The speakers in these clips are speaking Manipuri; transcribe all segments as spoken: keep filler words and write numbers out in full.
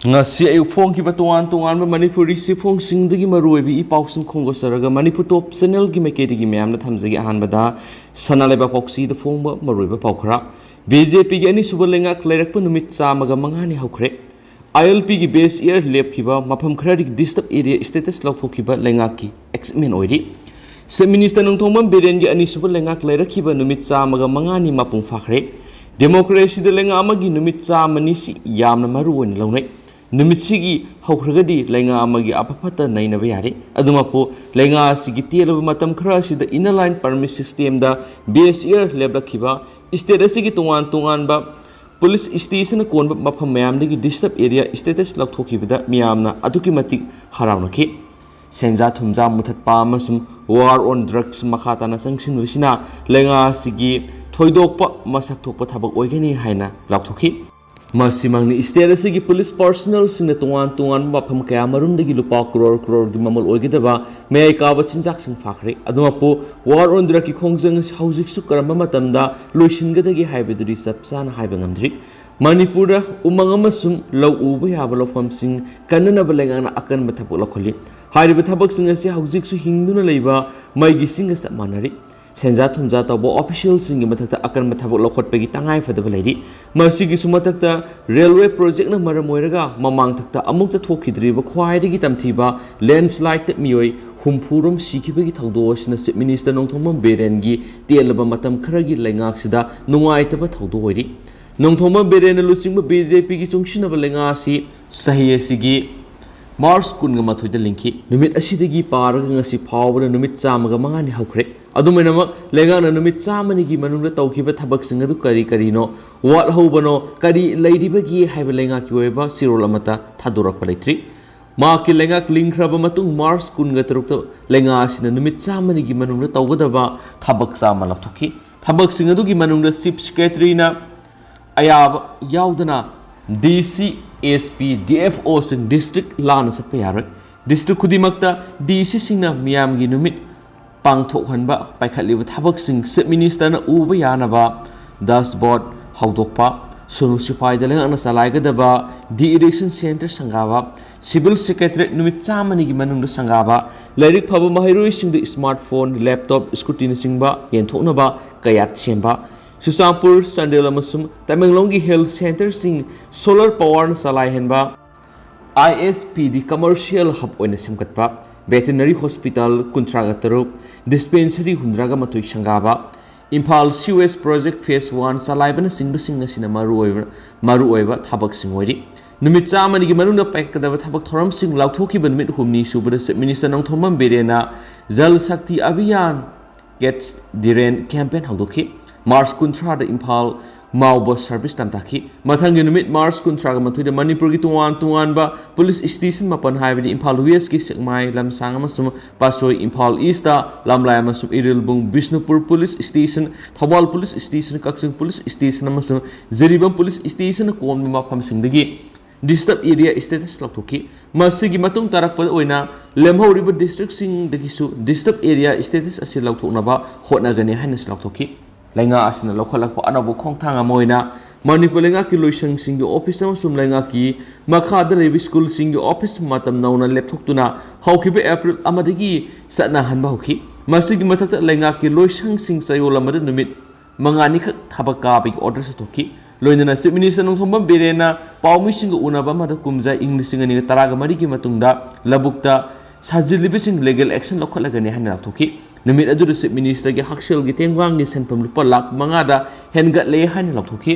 ꯉꯁꯤ ꯑꯌꯨꯛ ꯐꯣꯡꯈꯤꯕ ꯇꯣꯉꯥꯟ ꯇꯣꯉꯥꯟꯕ ꯃꯅꯤꯄꯨꯔꯤ ꯆꯦꯐꯣꯡꯁꯤꯡꯗꯒꯤ ꯃꯔꯨꯑꯣꯏꯕ ꯏ ꯄꯥꯎꯁꯤꯡ ꯈꯣꯝꯒꯠꯆꯔꯒ ꯃꯅꯤꯄꯨꯔ ꯇꯣꯞ ꯆꯦꯅꯦꯜꯒꯤ ꯃꯥꯏꯀꯩꯗꯒꯤ ꯃꯌꯥꯝꯅ ꯊꯝꯖꯒꯦ꯫ ꯑꯍꯥꯟꯕꯗ ꯁꯅꯥ ꯂꯩꯕꯥꯛ ꯄꯥꯎꯆꯦꯗ ꯐꯣꯡꯕ ꯃꯔꯨꯑꯣꯏꯕ ꯄꯥꯎ ꯈꯔ꯫ ꯕꯤ ꯖꯦ ꯄꯤꯒꯤ ꯑꯅꯤꯁꯨꯕ ꯂꯩꯉꯥꯛ ꯂꯩꯔꯛꯄ ꯅꯨꯃꯤꯠ ꯆꯥꯝꯃꯒ ꯃꯉꯥꯅꯤ ꯍꯧꯈ꯭ꯔꯦ꯫ ꯑꯥꯏ ꯑꯦꯜ ꯄꯤꯒꯤ ꯕꯦꯁ ꯏꯌꯥꯔ ꯂꯦꯞꯈꯤꯕ ꯃꯐꯝ ꯈꯔꯗꯒꯤ ꯗꯤꯁꯇꯔꯕ ꯑꯦꯔꯤꯌꯥ ꯁ꯭ꯇꯦꯇꯁ ꯂꯧꯊꯣꯛꯈꯤꯕ ꯂꯩꯉꯥꯛꯀꯤ ꯑꯦꯛꯁꯃꯦꯟ ꯑꯣꯏꯔꯤ꯫ ꯆꯤꯐ ꯃꯤꯅꯤꯁꯇꯔ ꯅꯣꯡꯊꯣꯝꯕꯝ ꯕꯤꯔꯦꯟꯒꯤ ꯑꯅꯤꯁꯨꯕ ꯂꯩꯉꯥꯛ ꯂꯩꯔꯛꯈꯤꯕ ꯅꯨꯃꯤꯠ ꯆꯥꯝꯃꯒ ꯃꯉꯥꯅꯤ ꯃꯄꯨꯡ ꯐꯥꯈ꯭ꯔꯦ꯫ ꯗꯦꯃꯣꯀ꯭ꯔꯦꯁꯤꯗ ꯂꯩꯉꯥꯛ ꯑꯃꯒꯤ ꯅꯨꯃꯤꯠ ꯆꯥꯝꯃꯅꯤ ꯁꯤ ꯌꯥꯝꯅ ꯃꯔꯨ ꯑꯣꯏꯅ ꯂꯧꯅꯩ꯫ ꯅꯨꯃꯤꯠꯁꯤꯒꯤ ꯍꯧꯈ꯭ꯔꯒꯗꯤ ꯂꯩꯉꯥꯛ ꯑꯃꯒꯤ ꯑꯐ ꯐꯠꯇ ꯅꯩꯅꯕ ꯌꯥꯔꯦ꯫ ꯑꯗꯨꯃꯛꯄꯨ ꯂꯩꯉꯥꯛ ꯑꯁꯤꯒꯤ ꯇꯦꯜꯂꯕ ꯃꯇꯝ ꯈꯔ ꯑꯁꯤꯗ ꯏꯟꯅꯔ ꯂꯥꯏꯟ ꯄꯔꯃꯤꯠ ꯁꯤꯁꯇꯦꯝꯗ ꯕꯦꯁ ꯏꯌꯥꯔ ꯂꯦꯞꯂꯛꯈꯤꯕ ꯁ꯭ꯇꯦꯠ ꯑꯁꯤꯒꯤ ꯇꯣꯉꯥꯟ ꯇꯣꯉꯥꯟꯕ ꯄꯨꯂꯤꯁ ꯁ꯭ꯇꯦꯁꯟꯅ ꯀꯣꯟꯕ ꯃꯐꯝ ꯃꯌꯥꯝꯗꯒꯤ ꯗꯤꯁꯇꯔꯕ ꯑꯦꯔꯤꯌꯥ ꯁ꯭ꯇꯦꯇꯁ ꯂꯧꯊꯣꯛꯈꯤꯕꯗ ꯃꯤꯌꯥꯝꯅ ꯑꯗꯨꯛꯀꯤ ꯃꯇꯤꯛ ꯍꯔꯥꯎꯅꯈꯤ꯫ ꯁꯦꯟꯖꯥ ꯊꯨꯝꯖꯥ ꯃꯨꯊꯠꯄ ꯑꯃꯁꯨꯡ ꯋꯥꯔ ꯑꯣꯟ ꯗ꯭ꯔꯒꯁ ꯃꯈꯥ ꯇꯥꯅ ꯆꯪꯁꯤꯟꯕꯁꯤꯅ ꯂꯩꯉꯥꯛ ꯑꯁꯤꯒꯤ ꯊꯣꯏꯗꯣꯛꯄ ꯃꯁꯛ ꯊꯣꯛꯄ ꯊꯕꯛ ꯑꯣꯏꯒꯅꯤ ꯍꯥꯏꯅ ꯂꯥꯎꯊꯣꯛꯈꯤ꯫ ꯃꯁꯤꯃꯛꯅꯤ ꯁ꯭ꯇꯦꯠ ꯑꯁꯤꯒꯤ ꯄꯨꯂꯤꯁ ꯄꯥꯔꯁꯣꯅꯦꯜꯁꯤꯡꯅ ꯇꯣꯉꯥꯟ ꯇꯣꯉꯥꯟꯕ ꯃꯐꯝ ꯀꯌꯥ ꯃꯔꯨꯝꯗꯒꯤ ꯂꯨꯄꯥ ꯀ꯭ꯔꯣꯔ ꯀ꯭ꯔꯣꯔꯒꯤ ꯃꯃꯜ ꯑꯣꯏꯒꯗꯕ ꯃꯌꯥꯏ ꯀꯥꯕ ꯆꯤꯟꯖꯥꯛꯁꯤꯡ ꯐꯥꯈ꯭ꯔꯦ꯫ ꯑꯗꯨꯃꯛꯄꯨ ꯋꯥꯔ ꯑꯣꯟ ꯗ꯭ꯔꯒꯀꯤ ꯈꯣꯡꯖꯪ ꯑꯁꯤ ꯍꯧꯖꯤꯛꯁꯨ ꯀꯔꯝꯕ ꯃꯇꯝꯗ ꯂꯣꯏꯁꯤꯟꯒꯗꯒꯦ ꯍꯥꯏꯕꯗꯨꯗꯤ ꯆꯞ ꯆꯥꯅ ꯍꯥꯏꯕ ꯉꯝꯗ꯭ꯔꯤ꯫ ꯃꯅꯤꯄꯨꯔꯗ ꯎꯃꯪ ꯑꯃꯁꯨꯡ ꯂꯧ ꯎꯕ ꯌꯥꯕ ꯂꯧꯐꯝꯁꯤꯡ ꯀꯟꯅꯅꯕ ꯂꯩꯉꯥꯛꯅ ꯑꯀꯟꯕ ꯊꯕꯛ ꯂꯧꯈꯠꯂꯤ꯫ ꯍꯥꯏꯔꯤꯕ ꯊꯕꯛꯁꯤꯡ ꯑꯁꯤ ꯍꯧꯖꯤꯛꯁꯨ ꯍꯤꯡꯗꯨꯅ ꯂꯩꯕ ꯃꯩꯒꯤ ꯁꯤꯡꯒ ꯆꯞ ꯃꯥꯟꯅꯔꯤ꯫ ꯁꯦꯟꯖꯥ ꯊꯨꯝꯖꯥ ꯇꯧꯕ ꯑꯣꯐꯤꯁꯤꯌꯦꯜꯁꯤꯡꯒꯤ ꯃꯊꯛꯇ ꯑꯀꯟꯕ ꯊꯕꯛ ꯂꯧꯈꯠꯄꯒꯤ ꯇꯉꯥꯏ ꯐꯗꯕ ꯂꯩꯔꯤ꯫ ꯃꯁꯤꯒꯤꯁꯨ ꯃꯊꯛꯇ ꯔꯦꯜꯋꯦ ꯄ꯭ꯔꯣꯖꯦꯛꯅ ꯃꯔꯝ ꯑꯣꯏꯔꯒ ꯃꯃꯥꯡꯊꯛꯇ ꯑꯃꯨꯛꯇ ꯊꯣꯛꯈꯤꯗ꯭ꯔꯤꯕ ꯈ꯭ꯋꯥꯏꯗꯒꯤ ꯇꯝꯊꯤꯕ ꯂꯦꯟꯁ꯭ꯂꯥꯏꯗꯇ ꯃꯤꯑꯣꯏ ꯍꯨꯝꯐꯨ ꯔꯣꯝ ꯁꯤꯈꯤꯕꯒꯤ ꯊꯧꯗꯣꯛ ꯑꯁꯤꯅ ꯆꯤꯐ ꯃꯤꯅꯤꯁꯇꯔ ꯅꯣꯡꯊꯣꯝꯕꯝ ꯕꯤꯔꯦꯟꯒꯤ ꯇꯦꯜꯂꯕ ꯃꯇꯝ ꯈꯔꯒꯤ ꯂꯩꯉꯥꯛꯁꯤꯗ ꯅꯨꯡꯉꯥꯏꯇꯕ ꯊꯧꯗꯣꯛ ꯑꯣꯏꯔꯤ꯫ ꯅꯣꯡꯊꯣꯝꯕꯝ ꯕꯤꯔꯦꯟꯅ ꯂꯨꯆꯤꯡꯕ ꯕꯤ ꯖꯦ ꯄꯤꯒꯤ ꯆꯨꯡꯁꯤꯟꯅꯕ ꯂꯩꯉꯥꯛ ꯑꯁꯤ ꯆꯍꯤ ꯑꯁꯤꯒꯤ ꯃꯥꯔꯆ ꯀꯨꯟꯒ ꯃꯥꯊꯣꯏꯗ ꯂꯤꯡꯈꯤ꯫ ꯅꯨꯃꯤꯠ ꯑꯁꯤꯗꯒꯤ ꯄꯥꯔꯒ ꯉꯁꯤ ꯐꯥꯎꯕꯗ ꯅꯨꯃꯤꯠ ꯆꯥꯝꯃꯒ ꯃꯉꯥꯅꯤ ꯍꯧꯈ꯭ꯔꯦ꯫ ꯑꯗꯨꯝ ꯑꯣꯏꯅꯃꯛ, ꯂꯩꯉꯥꯛꯅ ꯅꯨꯃꯤꯠ ꯆꯥꯝꯃꯅꯤꯒꯤ ꯃꯅꯨꯡꯗ ꯇꯧꯈꯤꯕ ꯊꯕꯛꯁꯤꯡ ꯑꯗꯨ ꯀꯔꯤ ꯀꯔꯤꯅꯣ, ꯋꯥꯠꯍꯧꯕꯅꯣ, ꯀꯔꯤ ꯂꯩꯔꯤꯕꯒꯦ ꯍꯥꯏꯕ ꯂꯩꯉꯥꯛꯀꯤ ꯑꯣꯏꯕ ꯆꯦꯔꯣꯜ ꯑꯃꯠꯇ ꯊꯥꯗꯣꯔꯛꯄ ꯂꯩꯇ꯭ꯔꯤ꯫ ꯃꯍꯥꯛꯀꯤ ꯂꯩꯉꯥꯛ ꯂꯤꯡꯈ꯭ꯔꯕ ꯃꯇꯨꯡ ꯃꯥꯔꯆ ꯀꯨꯟꯒ ꯇꯔꯨꯛꯇ ꯂꯩꯉꯥꯛ ꯑꯁꯤꯅ ꯅꯨꯃꯤꯠ ꯆꯥꯝꯃꯅꯤꯒꯤ ꯃꯅꯨꯡꯗ ꯇꯧꯒꯗꯕ ꯊꯕꯛ ꯆꯥꯝꯃ ꯂꯥꯎꯊꯣꯛꯈꯤ꯫ ꯊꯕꯛꯁꯤꯡ ꯑꯗꯨꯒꯤ ꯃꯅꯨꯡꯗ ꯆꯤꯐ ꯁꯦꯀ꯭ꯔꯦꯇꯔꯤꯅ ꯑꯌꯥꯕ ꯌꯥꯎꯗꯅ ꯗꯤ ꯁꯤ, S P, D F ꯑꯣꯁꯤꯡ district ꯂꯥꯟꯅ ꯆꯠꯄ ꯌꯥꯔꯣꯏ꯫ ꯗꯤꯁꯇ꯭ꯔꯤꯛ ꯈꯨꯗꯤꯡꯃꯛꯇ ꯗꯤ ꯁꯤꯁꯤꯡꯅ ꯃꯤꯌꯥꯝꯒꯤ ꯅꯨꯃꯤꯠ ꯄꯥꯡꯊꯣꯛꯍꯟꯕ ꯄꯥꯏꯈꯠꯂꯤꯕ ꯊꯕꯛꯁꯤꯡ ꯆꯤꯐ ꯃꯤꯅꯤꯁꯇꯔꯅ ꯎꯕ ꯌꯥꯅꯕ ꯗꯦꯁꯕꯣꯔꯗ ꯍꯧꯗꯣꯛꯄ, ꯁꯣꯅꯨ ꯁꯤꯐꯥꯏꯗ ꯂꯩꯉꯥꯛꯅ ꯆꯂꯥꯏꯒꯗꯕ de-addiction centre ꯁꯪꯒꯥꯕ꯫ Civil Secretariat ꯅꯨꯃꯤꯠ ꯆꯥꯝꯃꯅꯤꯒꯤ ꯃꯅꯨꯡꯗ ꯁꯪꯒꯥꯕ꯫ ꯂꯥꯏꯔꯤꯛ ꯐꯕ ꯃꯍꯩꯔꯣꯏꯁꯤꯡꯗ smartphone, laptop, scootyꯅꯆꯤꯡꯕ ꯌꯦꯟꯊꯣꯛꯅꯕ ꯀꯌꯥꯠ ꯁꯦꯝꯕ꯫ ꯆꯨꯔꯆꯥꯟꯄꯨꯔ, ꯆꯥꯟꯗꯦꯜ ꯑꯃꯁꯨꯡ ꯇꯃꯦꯡꯂꯣꯡꯒꯤ health centreꯁꯤꯡ solar powerꯅ ꯆꯂꯥꯏꯍꯟꯕ꯫ I S P D commercial hub ꯑꯣꯏꯅ ꯁꯦꯝꯒꯠꯄ꯫ Veterinary hospital ꯀꯨꯟꯊ꯭ꯔꯥꯒ ꯇꯔꯨꯛ, dispensary ꯍꯨꯝꯗ꯭ꯔꯥꯒ ꯃꯥꯊꯣꯏ ꯁꯪꯒꯥꯕ꯫ Imphal Sewage Project Phase One ꯆꯂꯥꯏꯕꯅꯆꯤꯡꯕꯁꯤꯡ ꯑꯁꯤꯅ ꯃꯔꯨꯑꯣꯏꯕ, ꯃꯔꯨꯑꯣꯏꯕ ꯊꯕꯛꯁꯤꯡ ꯑꯣꯏꯔꯤ꯫ ꯅꯨꯃꯤꯠ ꯆꯥꯝꯃꯅꯤꯒꯤ ꯃꯅꯨꯡꯗ ꯄꯥꯏꯈꯠꯀꯗꯕ ꯊꯕꯛ ꯊꯧꯔꯝꯁꯤꯡ ꯂꯥꯎꯊꯣꯛꯈꯤꯕ ꯅꯨꯃꯤꯠ ꯍꯨꯝꯅꯤ ꯁꯨꯕꯗ Chief Minister Nongthombam ꯕꯤꯔꯦꯟꯅ Jal Shakti Abhiyan Catch the Rain campaign ꯍꯧꯗꯣꯛꯈꯤ꯫ March ꯀꯨꯟꯊ꯭ꯔꯥꯗ ꯏꯝꯐꯥꯜ ꯃꯥꯎ bus service ꯇꯝꯊꯈꯤ꯫ ꯃꯊꯪꯒꯤ ꯅꯨꯃꯤꯠ March ꯀꯨꯟꯊ꯭ꯔꯥꯒ ꯃꯥꯊꯣꯏꯗ ꯃꯅꯤꯄꯨꯔꯒꯤ ꯇꯣꯉꯥꯟ ꯇꯣꯉꯥꯟꯕ police station ꯃꯥꯄꯟ, ꯍꯥꯏꯕꯗꯤ ꯏꯝꯐꯥꯜ Westꯀꯤ ꯁꯦꯛꯃꯥꯏ, ꯂꯝꯁꯥꯡ ꯑꯃꯁꯨꯡ ꯄꯥꯠꯁꯣꯏ, ꯏꯝꯐꯥꯜ Eastꯇ ꯂꯝꯂꯥꯏ ꯑꯃꯁꯨꯡ Irilbung, Bishnupur police station, Thoubal police station, ꯀꯛꯆꯤꯡ police station ꯑꯃꯁꯨꯡ ꯖꯤꯔꯤꯕꯥꯝ police stationꯅ ꯀꯣꯟꯕ ꯃꯐꯝꯁꯤꯡꯗꯒꯤ disturb area status ꯂꯧꯊꯣꯛꯈꯤ꯫ ꯃꯁꯤꯒꯤ ꯃꯇꯨꯡ ꯇꯥꯔꯛꯄꯗ ꯑꯣꯏꯅ ꯂꯦꯝꯍꯧꯔꯤꯕ districtꯁꯤꯡꯗꯒꯤꯁꯨ disturb area status ꯑꯁꯤ ꯂꯧꯊꯣꯛꯅꯕ ꯍꯣꯠꯅꯒꯅꯤ ꯍꯥꯏꯅꯁꯨ ꯂꯥꯎꯊꯣꯛꯈꯤ꯫ ꯂꯩꯉꯥꯛ ꯑꯁꯤꯅ ꯂꯧꯈꯠꯂꯛꯄ ꯑꯅꯧꯕ ꯈꯣꯡꯊꯥꯡ ꯑꯃ ꯑꯣꯏꯅ ꯃꯅꯤꯄꯨꯔ ꯂꯩꯉꯥꯛꯀꯤ ꯂꯣꯏꯁꯪꯁꯤꯡꯒꯤ office ꯑꯃꯁꯨꯡ ꯂꯩꯉꯥꯛꯀꯤ ꯃꯈꯥꯗ ꯂꯩꯕ schoolꯁꯤꯡꯒꯤ office ꯃꯇꯝ ꯅꯧꯅ ꯂꯦꯞꯊꯣꯛꯇꯨꯅ ꯍꯧꯈꯤꯕ April ꯑꯃꯗꯒꯤ ꯆꯠꯅꯍꯟꯕ ꯍꯧꯈꯤ꯫ ꯃꯁꯤꯒꯤ ꯃꯊꯛꯇ ꯂꯩꯉꯥꯛꯀꯤ ꯂꯣꯏꯁꯪꯁꯤꯡ ꯆꯌꯣꯜ ꯑꯃꯗ ꯅꯨꯃꯤꯠ ꯃꯉꯥꯅꯤꯈꯛ ꯊꯕꯛ ꯀꯥꯕꯒꯤ order ꯁꯨꯊꯣꯛꯈꯤ꯫ ꯂꯣꯏꯅꯅ Chief Minister ꯅꯣꯡꯊꯣꯝꯕꯝ ꯕꯤꯔꯦꯟꯅ ꯄꯥꯎꯃꯤꯁꯤꯡꯒ ꯎꯅꯕ ꯑꯃꯗ ꯀꯨꯝꯖꯥ ꯏꯪ ꯂꯤꯁꯤꯡ ꯑꯅꯤꯒ ꯇꯔꯥꯒ ꯃꯔꯤꯒꯤ ꯃꯇꯨꯡꯗ ꯂꯧꯕꯨꯛꯇ ꯁꯥꯖꯤꯜꯂꯤꯕꯁꯤꯡ legal action ꯂꯧꯈꯠꯂꯒꯅꯤ ꯍꯥꯏꯅ ꯂꯥꯎꯊꯣꯛꯈꯤ꯫ ꯅꯨꯃꯤꯠ ꯑꯗꯨꯗ Chief Ministerꯒꯤ ꯍꯛꯁꯦꯜꯒꯤ ꯇꯦꯡꯕꯥꯡꯒꯤ ꯁꯦꯟꯐꯝ ꯂꯨꯄꯥ ꯂꯥꯈ ꯃꯉꯥꯗ ꯍꯦꯟꯒꯠꯂꯦ ꯍꯥꯏꯅ ꯂꯥꯎꯊꯣꯛꯈꯤ꯫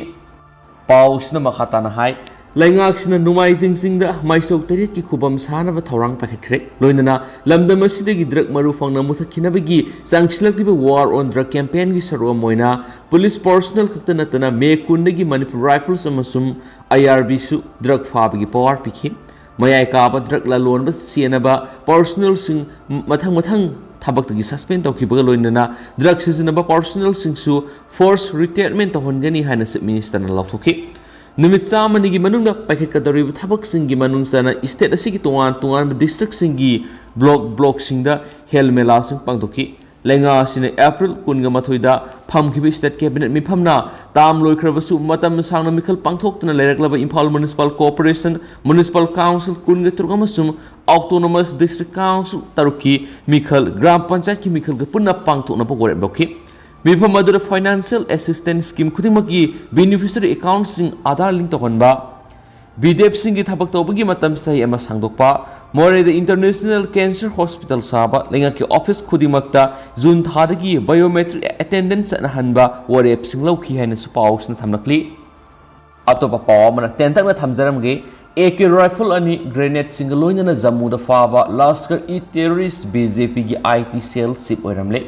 ꯄꯥꯎ ꯑꯁꯤꯅ ꯃꯈꯥ ꯇꯥꯅ ꯍꯥꯏ, ꯂꯩꯉꯥꯛꯁꯤꯅ ꯅꯣꯡꯃꯥꯏꯖꯤꯡ ꯆꯤꯡꯗ ꯃꯥꯏꯆꯧ ꯇꯔꯦꯠꯀꯤ ꯈꯨꯕꯝ ꯁꯥꯅꯕ ꯊꯧꯔꯥꯡ ꯄꯥꯏꯈꯠꯈ꯭ꯔꯦ꯫ ꯂꯣꯏꯅꯅ ꯂꯝꯗꯝ ꯑꯁꯤꯗꯒꯤ drug ꯃꯔꯨ ꯐꯪꯅ ꯃꯨꯊꯠꯈꯤꯅꯕꯒꯤ ꯆꯪꯁꯤꯜꯂꯛꯂꯤꯕ war on drug campaignꯒꯤ ꯁꯔꯨꯛ ꯑꯃ ꯑꯣꯏꯅ police personnel ꯈꯛꯇ ꯅꯠꯇꯅ May ꯀꯨꯟꯗꯒꯤ Manipur Rifles ꯑꯃꯁꯨꯡ I R Bꯁꯨ drug ꯐꯥꯕꯒꯤ power ꯄꯤꯈꯤ꯫ ꯃꯌꯥꯏ ꯀꯥꯕ drug ꯂꯂꯣꯟꯕ ꯆꯦꯟꯅꯕ personnelꯁꯤꯡ ꯃꯊꯪ ꯃꯊꯪ ꯊꯕꯛꯇꯒꯤ suspend ꯇꯧꯈꯤꯕꯒ ꯂꯣꯏꯅꯅ drug ꯁꯤꯖꯤꯟꯅꯕ personnelꯁꯤꯡꯁꯨ force retirement ꯇꯧꯍꯟꯒꯅꯤ ꯍꯥꯏꯅ Chief Ministerꯅ ꯂꯥꯎꯊꯣꯛꯈꯤ꯫ ꯅꯨꯃꯤꯠ ꯆꯥꯝꯃꯅꯤꯒꯤ ꯃꯅꯨꯡꯗ ꯄꯥꯏꯈꯠꯀꯗꯧꯔꯤꯕ ꯊꯕꯛꯁꯤꯡꯒꯤ ꯃꯅꯨꯡ ꯆꯟꯅ state ꯑꯁꯤꯒꯤ ꯇꯣꯉꯥꯟ ꯇꯣꯉꯥꯟꯕ districtꯁꯤꯡꯒꯤ block blockꯁꯤꯡꯗ health ꯃꯦꯂꯥꯁꯤꯡ ꯄꯥꯡꯊꯣꯛꯈꯤ꯫ ꯂꯩꯉꯥꯛ ꯑꯁꯤꯅ ꯑꯦꯄ꯭ꯔꯤꯜ ꯀꯨꯟꯒ ꯃꯥꯊꯣꯏꯗ ꯐꯝꯈꯤꯕ ꯁ꯭ꯇꯦꯠ ꯀꯦꯕꯤꯅꯦꯠ ꯃꯤꯐꯝꯅ ꯇꯥꯝ ꯂꯣꯏꯈ꯭ꯔꯕꯁꯨ ꯃꯇꯝ ꯁꯥꯡꯅ ꯃꯤꯈꯜ ꯄꯥꯡꯊꯣꯛꯇꯅ ꯂꯩꯔꯛꯂꯕ Imphal municipal corporation, municipal council ꯀꯨꯟꯒ ꯇꯔꯨꯛ ꯑꯃꯁꯨꯡ ꯑꯣꯇꯣꯅꯣꯃꯁ ꯗꯤꯁꯇ꯭ꯔꯤꯛ ꯀꯥꯎꯟꯁꯤꯜ ꯇꯔꯨꯛꯀꯤ ꯃꯤꯈꯜ ꯒ꯭ꯔꯥꯝ ꯄꯟꯆꯥꯌꯠꯀꯤ ꯃꯤꯈꯜꯒ ꯄꯨꯟꯅ ꯄꯥꯡꯊꯣꯛꯅꯕ ꯋꯥꯔꯦꯞ ꯂꯧꯈꯤ꯫ ꯃꯤꯐꯝ ꯑꯗꯨꯗ ꯐꯥꯏꯅꯥꯟꯁꯤꯌꯦꯜ ꯑꯦꯁꯤꯁꯇꯦꯟꯁ ꯁ꯭ꯀꯤꯝ ꯈꯨꯗꯤꯡꯃꯛꯀꯤ ꯕꯦꯅꯤꯐꯤꯁꯔꯤ ꯑꯦꯀꯥꯎꯟꯁꯤꯡ ꯑꯥꯙꯥꯔ ꯂꯤꯡ ꯇꯧꯍꯟꯕ, ꯕꯤꯗꯦꯞꯁꯤꯡꯒꯤ ꯊꯕꯛ ꯇꯧꯕꯒꯤ ꯃꯇꯝ ꯆꯍꯤ ꯑꯃ ꯁꯥꯡꯗꯣꯛꯄ, ꯃꯣꯔꯦꯗ ꯏꯟꯇꯔꯅꯦꯁꯅꯦꯜ ꯀꯦꯟꯁꯔ ꯍꯣꯁꯄꯤꯇꯥꯜ ꯁꯥꯕ, ꯂꯩꯉꯥꯛꯀꯤ ꯑꯣꯐꯤꯁ ꯈꯨꯗꯤꯡꯃꯛꯇ ꯖꯨꯟ ꯊꯥꯗꯒꯤ ꯕꯥꯏꯑꯣꯃꯦꯇ꯭ꯔꯤꯛ ꯑꯦꯇꯦꯟꯗꯦꯟꯁ ꯆꯠꯅꯍꯟꯕ ꯋꯥꯔꯦꯞꯁꯤꯡ ꯂꯧꯈꯤ ꯍꯥꯏꯅꯁꯨ ꯄꯥꯎꯁꯤꯅ ꯊꯝꯂꯛꯂꯤ꯫ ꯑꯇꯣꯞꯄ ꯄꯥꯎ ꯑꯃꯅ ꯇꯦꯟꯇꯛꯅ ꯊꯝꯖꯔꯝꯒꯦ꯫ ꯑꯦ ꯀꯦ ꯔꯥꯏꯐꯜ ꯑꯅꯤ, ꯒ꯭ꯔꯦꯅꯦꯗꯁꯤꯡꯒ ꯂꯣꯏꯅꯅ ꯖꯝꯃꯨꯗ ꯐꯥꯕ Lashkar E terrorist B J ꯄꯤꯒꯤ ꯑꯥꯏ ꯇꯤ ꯁꯦꯜ ꯆꯤꯞ ꯑꯣꯏꯔꯝꯂꯦ꯫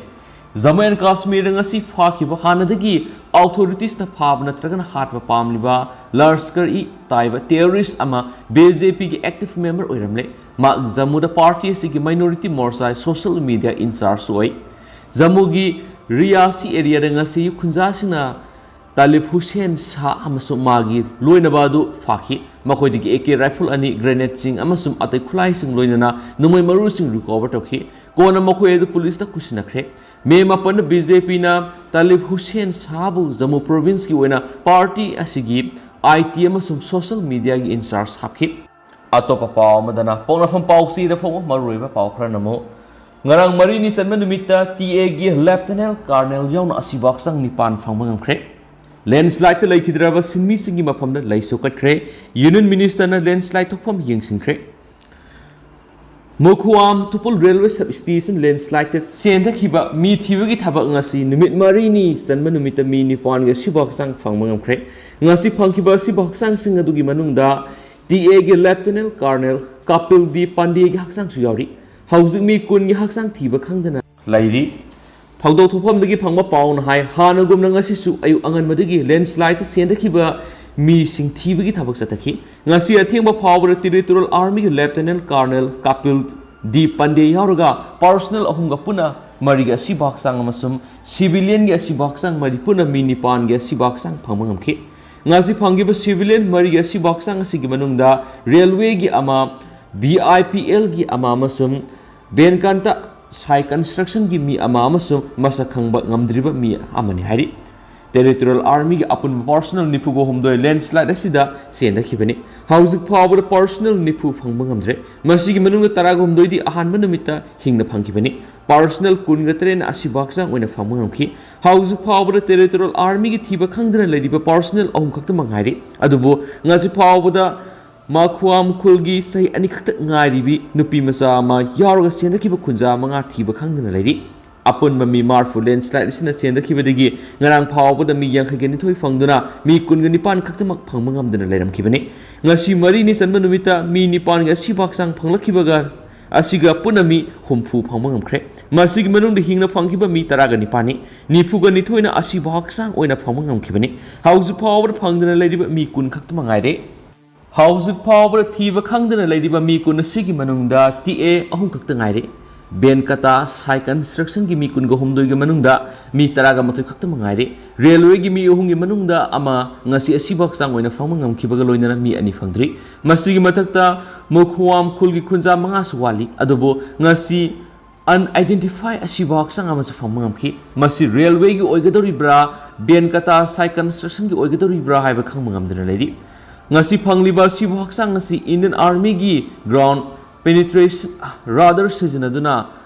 ꯖꯝꯃꯨ ꯑꯦꯟ ꯀꯥꯁꯃꯤꯔꯗ ꯉꯁꯤ ꯐꯥꯈꯤꯕ ꯍꯥꯟꯅꯗꯒꯤ ꯑꯣꯊꯣꯔꯤꯇꯤꯁꯅ ꯐꯥꯕ ꯅꯠꯇ꯭ꯔꯒꯅ ꯍꯥꯠꯄ ꯄꯥꯝꯂꯤꯕ ꯂꯁꯀꯔ ꯏ ꯇꯥꯏꯕ ꯇꯦꯔꯣꯔꯤꯁ ꯑꯃ ꯕꯤ ꯖꯦ ꯄꯤꯒꯤ ꯑꯦꯛꯇꯤꯚ ꯃꯦꯝꯕꯔ ꯑꯣꯏꯔꯝꯂꯦ꯫ ꯃꯍꯥꯛ ꯖꯝꯃꯨꯗ ꯄꯥꯔꯇꯤ ꯑꯁꯤꯒꯤ ꯃꯥꯏꯅꯣꯔꯤꯇꯤ ꯃꯣꯔꯆꯥꯒꯤ ꯁꯣꯁꯤꯌꯦꯜ ꯃꯤꯗꯤꯌꯥ ꯏꯟꯆꯥꯔꯖꯁꯨ ꯑꯣꯏ꯫ ꯖꯝꯃꯨꯒꯤ ꯔꯤꯌꯥꯁꯤ ꯑꯦꯔꯤꯌꯥꯗ ꯉꯁꯤ ꯈꯨꯟꯖꯥꯁꯤꯡꯅ ꯇꯥꯂꯤꯕ ꯍꯨꯁꯦꯟ ꯁꯥꯍ ꯑꯃꯁꯨꯡ ꯃꯥꯒꯤ ꯂꯣꯏꯅꯕ ꯑꯗꯨ ꯐꯥꯈꯤ꯫ ꯃꯈꯣꯏꯗꯒꯤ ꯑꯦ ꯀꯦ ꯔꯥꯏꯐꯜ ꯑꯅꯤ, ꯒ꯭ꯔꯦꯅꯦꯗꯁꯤꯡ ꯑꯃꯁꯨꯡ ꯑꯇꯩ ꯈꯨꯠꯂꯥꯏꯁꯤꯡ ꯂꯣꯏꯅꯅ ꯅꯣꯡꯃꯩ ꯃꯔꯨꯁꯤꯡ ꯔꯤꯀꯣꯚꯔ ꯇꯧꯈꯤ꯫ ꯀꯣꯟꯅ ꯃꯈꯣꯏ ꯑꯗꯨ ꯄꯨꯂꯤꯁꯇ ꯈꯨꯠꯁꯤꯟꯅꯈ꯭ꯔꯦ꯫ ꯃꯦ ꯃꯥꯄꯟꯗ ꯕꯤ ꯖꯦ ꯄꯤꯅ ꯇꯥꯂꯤꯕ ꯍꯨꯁꯦꯟ ꯁꯥꯍꯕꯨ ꯖꯝꯃꯨ ꯄ꯭ꯔꯣꯚꯤꯟꯁꯀꯤ ꯑꯣꯏꯅ ꯄꯥꯔꯇꯤ ꯑꯁꯤꯒꯤ ꯑꯥꯏ ꯇꯤ ꯑꯃꯁꯨꯡ ꯁꯣꯁꯤꯌꯦꯜ ꯃꯤꯗꯤꯌꯥꯒꯤ ꯏꯟꯆꯥꯔꯖ ꯍꯥꯞꯈꯤ꯫ ꯑꯇꯣꯞꯄ ꯄꯥꯎ ꯑꯃꯗꯅ, ꯄꯣꯛꯅꯐꯝ ꯄꯥꯎꯆꯦꯗ ꯐꯣꯡꯕ ꯃꯔꯨꯑꯣꯏꯕ ꯄꯥꯎ ꯈꯔꯅ ꯑꯃꯨꯛ, ꯉꯔꯥꯡ ꯃꯔꯤꯅꯤ ꯆꯟꯕ ꯅꯨꯃꯤꯠꯇ ꯇꯤ ꯑꯦꯒꯤ ꯂꯦꯐꯇꯤꯅꯦꯟ ꯀꯔꯅꯦꯜ ꯌꯥꯎꯅ ꯑꯁꯤꯕ ꯍꯛꯆꯥꯡ ꯅꯤꯄꯥꯟ ꯐꯪꯕ ꯉꯝꯈ꯭ꯔꯦ꯫ ꯂꯦꯟꯁꯂꯥꯏꯗꯇ ꯂꯩꯈꯤꯗ꯭ꯔꯕ ꯁꯤꯟꯃꯤꯁꯤꯡꯒꯤ ꯃꯐꯝꯗ ꯂꯩꯁꯨ ꯀꯠꯈ꯭ꯔꯦ꯫ ꯌꯨꯅꯤꯌꯟ ꯃꯤꯅꯤꯁꯇꯔꯅ ꯂꯦꯟꯁꯂꯥꯏꯗ ꯊꯣꯛꯐꯝ ꯌꯦꯡꯁꯤꯟꯈ꯭ꯔꯦ꯫ ꯃꯣꯈꯨꯋꯥꯝ ꯇꯨꯄꯨꯜ ꯔꯦꯜꯋꯦ ꯁꯕ ꯁ꯭ꯇꯦꯁꯟ ꯂꯦꯟꯁꯂꯥꯏꯗꯇ ꯆꯦꯟꯊꯈꯤꯕ ꯃꯤ ꯊꯤꯕꯒꯤ ꯊꯕꯛ ꯉꯁꯤ ꯅꯨꯃꯤꯠ ꯃꯔꯤꯅꯤ ꯆꯟꯕ ꯅꯨꯃꯤꯠꯇ ꯃꯤ ꯅꯤꯄꯥꯟꯒꯤ ꯑꯁꯤꯕ ꯍꯛꯆꯥꯡ ꯐꯪꯕ ꯉꯝꯈ꯭ꯔꯦ꯫ ꯉꯁꯤ ꯐꯪꯈꯤꯕ ꯑꯁꯤꯕ ꯍꯛꯆꯥꯡꯁꯤꯡ ꯑꯗꯨꯒꯤ ꯃꯅꯨꯡꯗ ꯇꯤ ꯑꯦꯒꯤ ꯂꯦꯐꯇꯤꯅꯦꯟ ꯀꯔꯅꯦꯜ ꯀꯥꯄꯤꯜ ꯗꯤ ꯄꯥꯟꯗꯦꯒꯤ ꯍꯛꯆꯥꯡꯁꯨ ꯌꯥꯎꯔꯤ꯫ ꯍꯧꯖꯤꯛ ꯃꯤ ꯀꯨꯟꯒꯤ ꯍꯛꯆꯥꯡ ꯊꯤꯕ ꯈꯪꯗꯅ ꯂꯩꯔꯤ꯫ ꯊꯧꯗꯣꯛ ꯊꯣꯛꯐꯝꯗꯒꯤ ꯐꯪꯕ ꯄꯥꯎꯅ ꯍꯥꯏ, ꯍꯥꯟꯅꯒꯨꯝꯅ ꯉꯁꯤꯁꯨ ꯑꯌꯨꯛ ꯑꯉꯟꯕꯗꯒꯤ ꯂꯦꯟꯁꯂꯥꯏꯗꯇ ꯆꯦꯟꯊꯈꯤꯕ ꯃꯤꯁꯤꯡ ꯊꯤꯕꯒꯤ ꯊꯕꯛ ꯆꯠꯊꯈꯤ꯫ ꯉꯁꯤ ꯑꯊꯦꯡꯕ ꯐꯥꯎꯕꯗ ꯇꯦꯔꯤꯇꯣꯔꯤꯌꯦꯜ ꯑꯥꯔꯃꯤꯒꯤ ꯂꯦꯐꯇꯤꯅꯦꯟ ꯀꯔꯅꯦꯜ ꯀꯥꯄꯤꯜ ꯗꯤ ꯄꯥꯟꯗꯦ ꯌꯥꯎꯔꯒ ꯄꯥꯔꯁꯣꯅꯦꯜ ꯑꯍꯨꯝꯒ ꯄꯨꯟꯅ ꯃꯔꯤꯒꯤ ꯑꯁꯤꯕ ꯍꯛꯆꯥꯡ ꯑꯃꯁꯨꯡ ꯁꯤꯚꯤꯂꯤꯌꯟꯒꯤ ꯑꯁꯤꯕ ꯍꯛꯆꯥꯡ ꯃꯔꯤ ꯄꯨꯟꯅ ꯃꯤ ꯅꯤꯄꯥꯟꯒꯤ ꯑꯁꯤꯕ ꯍꯛꯆꯥꯡ ꯐꯪꯕ ꯉꯝꯈꯤ꯫ ꯉꯁꯤ ꯐꯪꯈꯤꯕ ꯁꯤꯚꯤꯂꯤꯌꯟ ꯃꯔꯤꯒꯤ ꯑꯁꯤꯕ ꯍꯛꯆꯥꯡ ꯑꯁꯤꯒꯤ ꯃꯅꯨꯡꯗ ꯔꯦꯜꯋꯦꯒꯤ ꯑꯃ, ꯕꯤ ꯑꯥꯏ ꯄꯤ ꯑꯦꯜꯒꯤ ꯑꯃ ꯑꯃꯁꯨꯡ ꯕꯦꯟꯀꯥꯟꯇ ꯁꯥꯏ ꯀꯟꯁꯇ꯭ꯔꯛꯁꯟꯒꯤ ꯃꯤ ꯑꯃ ꯑꯃꯁꯨꯡ ꯃꯁꯛ ꯈꯪꯕ ꯉꯝꯗ꯭ꯔꯤꯕ ꯃꯤ ꯑꯃꯅꯤ ꯍꯥꯏꯔꯤ꯫ ꯇꯦꯔꯤꯇꯣꯔꯤꯌꯦꯜ ꯑꯥꯔꯃꯤꯒꯤ ꯑꯄꯨꯟꯕ ꯄꯥꯔꯁꯣꯅꯦꯜ ꯅꯤꯐꯨꯒ ꯍꯨꯝꯗꯣꯏ ꯂꯦꯟꯁꯂꯥꯏꯠ ꯑꯁꯤꯗ ꯆꯦꯟꯊꯈꯤꯕꯅꯤ꯫ ꯍꯧꯖꯤꯛ ꯐꯥꯎꯕꯗ ꯄꯥꯔꯁꯣꯅꯦꯜ ꯅꯤꯐꯨ ꯐꯪꯕ ꯉꯝꯗ꯭ꯔꯦ꯫ ꯃꯁꯤꯒꯤ ꯃꯅꯨꯡꯗ ꯇꯔꯥꯒ ꯍꯨꯝꯗꯣꯏꯗꯤ ꯑꯍꯥꯟꯕ ꯅꯨꯃꯤꯠꯇ ꯍꯤꯡꯅ ꯐꯪꯈꯤꯕꯅꯤ꯫ ꯄꯥꯔꯁꯣꯅꯦꯜ ꯀꯨꯟꯒ ꯇꯔꯦꯠꯅ ꯑꯁꯤꯕ ꯍꯛꯆꯥꯡ ꯑꯣꯏꯅ ꯐꯪꯕ ꯉꯝꯈꯤ꯫ ꯍꯧꯖꯤꯛ ꯐꯥꯎꯕꯗ ꯇꯦꯔꯤꯇꯣꯔꯤꯌꯦꯜ ꯑꯥꯔꯃꯤꯒꯤ ꯊꯤꯕ ꯈꯪꯗꯅ ꯂꯩꯔꯤꯕ ꯄꯥꯔꯁꯣꯅꯦꯜ ꯑꯍꯨꯝ ꯈꯛꯇꯃꯛ ꯉꯥꯏꯔꯤ꯫ ꯑꯗꯨꯕꯨ ꯉꯁꯤ ꯐꯥꯎꯕꯗ ꯃꯈꯨꯋꯥꯝ ꯈꯨꯜꯒꯤ ꯆꯍꯤ ꯑꯅꯤ ꯈꯛꯇ ꯉꯥꯏꯔꯤꯕꯤ ꯅꯨꯄꯤ ꯃꯆꯥ ꯑꯃ ꯌꯥꯎꯔꯒ ꯆꯦꯟꯊꯈꯤꯕ ꯈꯨꯟꯖꯥ ꯃꯉꯥ ꯊꯤꯕ ꯈꯪꯗꯅ ꯂꯩꯔꯤ꯫ ꯑꯄꯨꯟꯕ ꯃꯤ ꯃꯔꯐꯨ ꯂꯦꯟꯁꯂꯥꯏꯠ ꯑꯁꯤꯅ ꯆꯦꯟꯊꯈꯤꯕꯗꯒꯤ ꯉꯔꯥꯡ ꯐꯥꯎꯕꯗ ꯃꯤ ꯌꯥꯡꯈꯩꯒ ꯅꯤꯊꯣꯏ ꯐꯪꯗꯨꯅ ꯃꯤ ꯀꯨꯟꯒ ꯅꯤꯄꯥꯟ ꯈꯛꯇꯃꯛ ꯐꯪꯕ ꯉꯝꯗꯅ ꯂꯩꯔꯝꯈꯤꯕꯅꯤ꯫ ꯉꯁꯤ ꯃꯔꯤꯅꯤ ꯆꯟꯕ ꯅꯨꯃꯤꯠꯇ ꯃꯤ ꯅꯤꯄꯥꯟꯒꯤ ꯑꯁꯤꯕ ꯍꯛꯆꯥꯡ ꯐꯪꯂꯛꯈꯤꯕꯒ ꯑꯁꯤꯒ ꯄꯨꯟꯅ ꯃꯤ ꯍꯨꯝꯐꯨ ꯐꯪꯕ ꯉꯝꯈ꯭ꯔꯦ꯫ ꯃꯁꯤꯒꯤ ꯃꯅꯨꯡꯗ ꯍꯤꯡꯅ ꯐꯪꯈꯤꯕ ꯃꯤ ꯇꯔꯥꯒ ꯅꯤꯄꯥꯟꯅꯤ꯫ ꯅꯤꯐꯨꯒ ꯅꯤꯊꯣꯏꯅ ꯑꯁꯤꯕ ꯍꯛꯆꯥꯡ ꯑꯣꯏꯅ ꯐꯪꯕ ꯉꯝꯈꯤꯕꯅꯤ꯫ ꯍꯧꯖꯤꯛ ꯐꯥꯎꯕꯗ ꯐꯪꯗꯅ ꯂꯩꯔꯤꯕ ꯃꯤ ꯀꯨꯟ ꯈꯛꯇꯃꯛ ꯉꯥꯏꯔꯦ꯫ ꯍꯧꯖꯤꯛ ꯐꯥꯎꯕꯗ ꯊꯤꯕ ꯈꯪꯗꯅ ꯂꯩꯔꯤꯕ ꯃꯤ ꯀꯨꯟ ꯑꯁꯤꯒꯤ ꯃꯅꯨꯡꯗ ꯇꯤ ꯑꯦ ꯑꯍꯨꯝ ꯈꯛꯇ ꯉꯥꯏꯔꯦ꯫ ꯕꯦꯟꯀꯇꯥ ꯁꯥꯏ ꯀꯟꯁꯇ꯭ꯔꯛꯁꯟꯒꯤ ꯃꯤ ꯀꯨꯟꯒ ꯍꯨꯝꯗꯣꯏꯒꯤ ꯃꯅꯨꯡꯗ ꯃꯤ ꯇꯔꯥꯒ ꯃꯥꯊꯣꯏ ꯈꯛꯇꯃꯛ ꯉꯥꯏꯔꯦ꯫ ꯔꯦꯜꯋꯦꯒꯤ ꯃꯤ ꯑꯍꯨꯝꯒꯤ ꯃꯅꯨꯡꯗ ꯑꯃ ꯉꯁꯤ ꯑꯁꯤꯕ ꯍꯛꯆꯥꯡ ꯑꯣꯏꯅ ꯐꯪꯕ ꯉꯝꯈꯤꯕꯒ ꯂꯣꯏꯅꯅ ꯃꯤ ꯑꯅꯤ ꯐꯪꯗ꯭ꯔꯤ꯫ ꯃꯁꯤꯒꯤ ꯃꯊꯛꯇ ꯃꯈꯨꯋꯥꯝ ꯈꯨꯜꯒꯤ ꯈꯨꯟꯖꯥ ꯃꯉꯥꯁꯨ ꯋꯥꯠꯂꯤ꯫ ꯑꯗꯨꯕꯨ ꯉꯁꯤ ꯑꯟꯑꯥꯏꯗꯦꯟꯇꯤꯐꯥꯏ ꯑꯁꯤꯕ ꯍꯛꯆꯥꯡ ꯑꯃꯁꯨ ꯐꯪꯕ ꯉꯝꯈꯤ꯫ ꯃꯁꯤ ꯔꯦꯜꯋꯦꯒꯤ ꯑꯣꯏꯒꯗꯧꯔꯤꯕ꯭ꯔꯥ, ꯕꯦꯟꯀꯇꯥ ꯁꯥꯏ ꯀꯟꯁꯇ꯭ꯔꯛꯁꯟꯒꯤ ꯑꯣꯏꯒꯗꯧꯔꯤꯕ꯭ꯔꯥ ꯍꯥꯏꯕ ꯈꯪꯕ ꯉꯝꯗꯅ ꯂꯩꯔꯤ꯫ ꯉꯁꯤ ꯐꯪꯂꯤꯕ ꯑꯁꯤꯕ ꯍꯛꯆꯥꯡ ꯑꯁꯤ ꯏꯟꯗꯤꯌꯟ ꯑꯥꯔꯃꯤꯒꯤ ꯒ꯭ꯔꯥꯎꯟ ꯄꯦꯅꯤꯇ꯭ꯔꯦꯁꯟ ꯔꯥꯗꯥꯔ ꯁꯤꯖꯤꯟꯅꯗꯨꯅ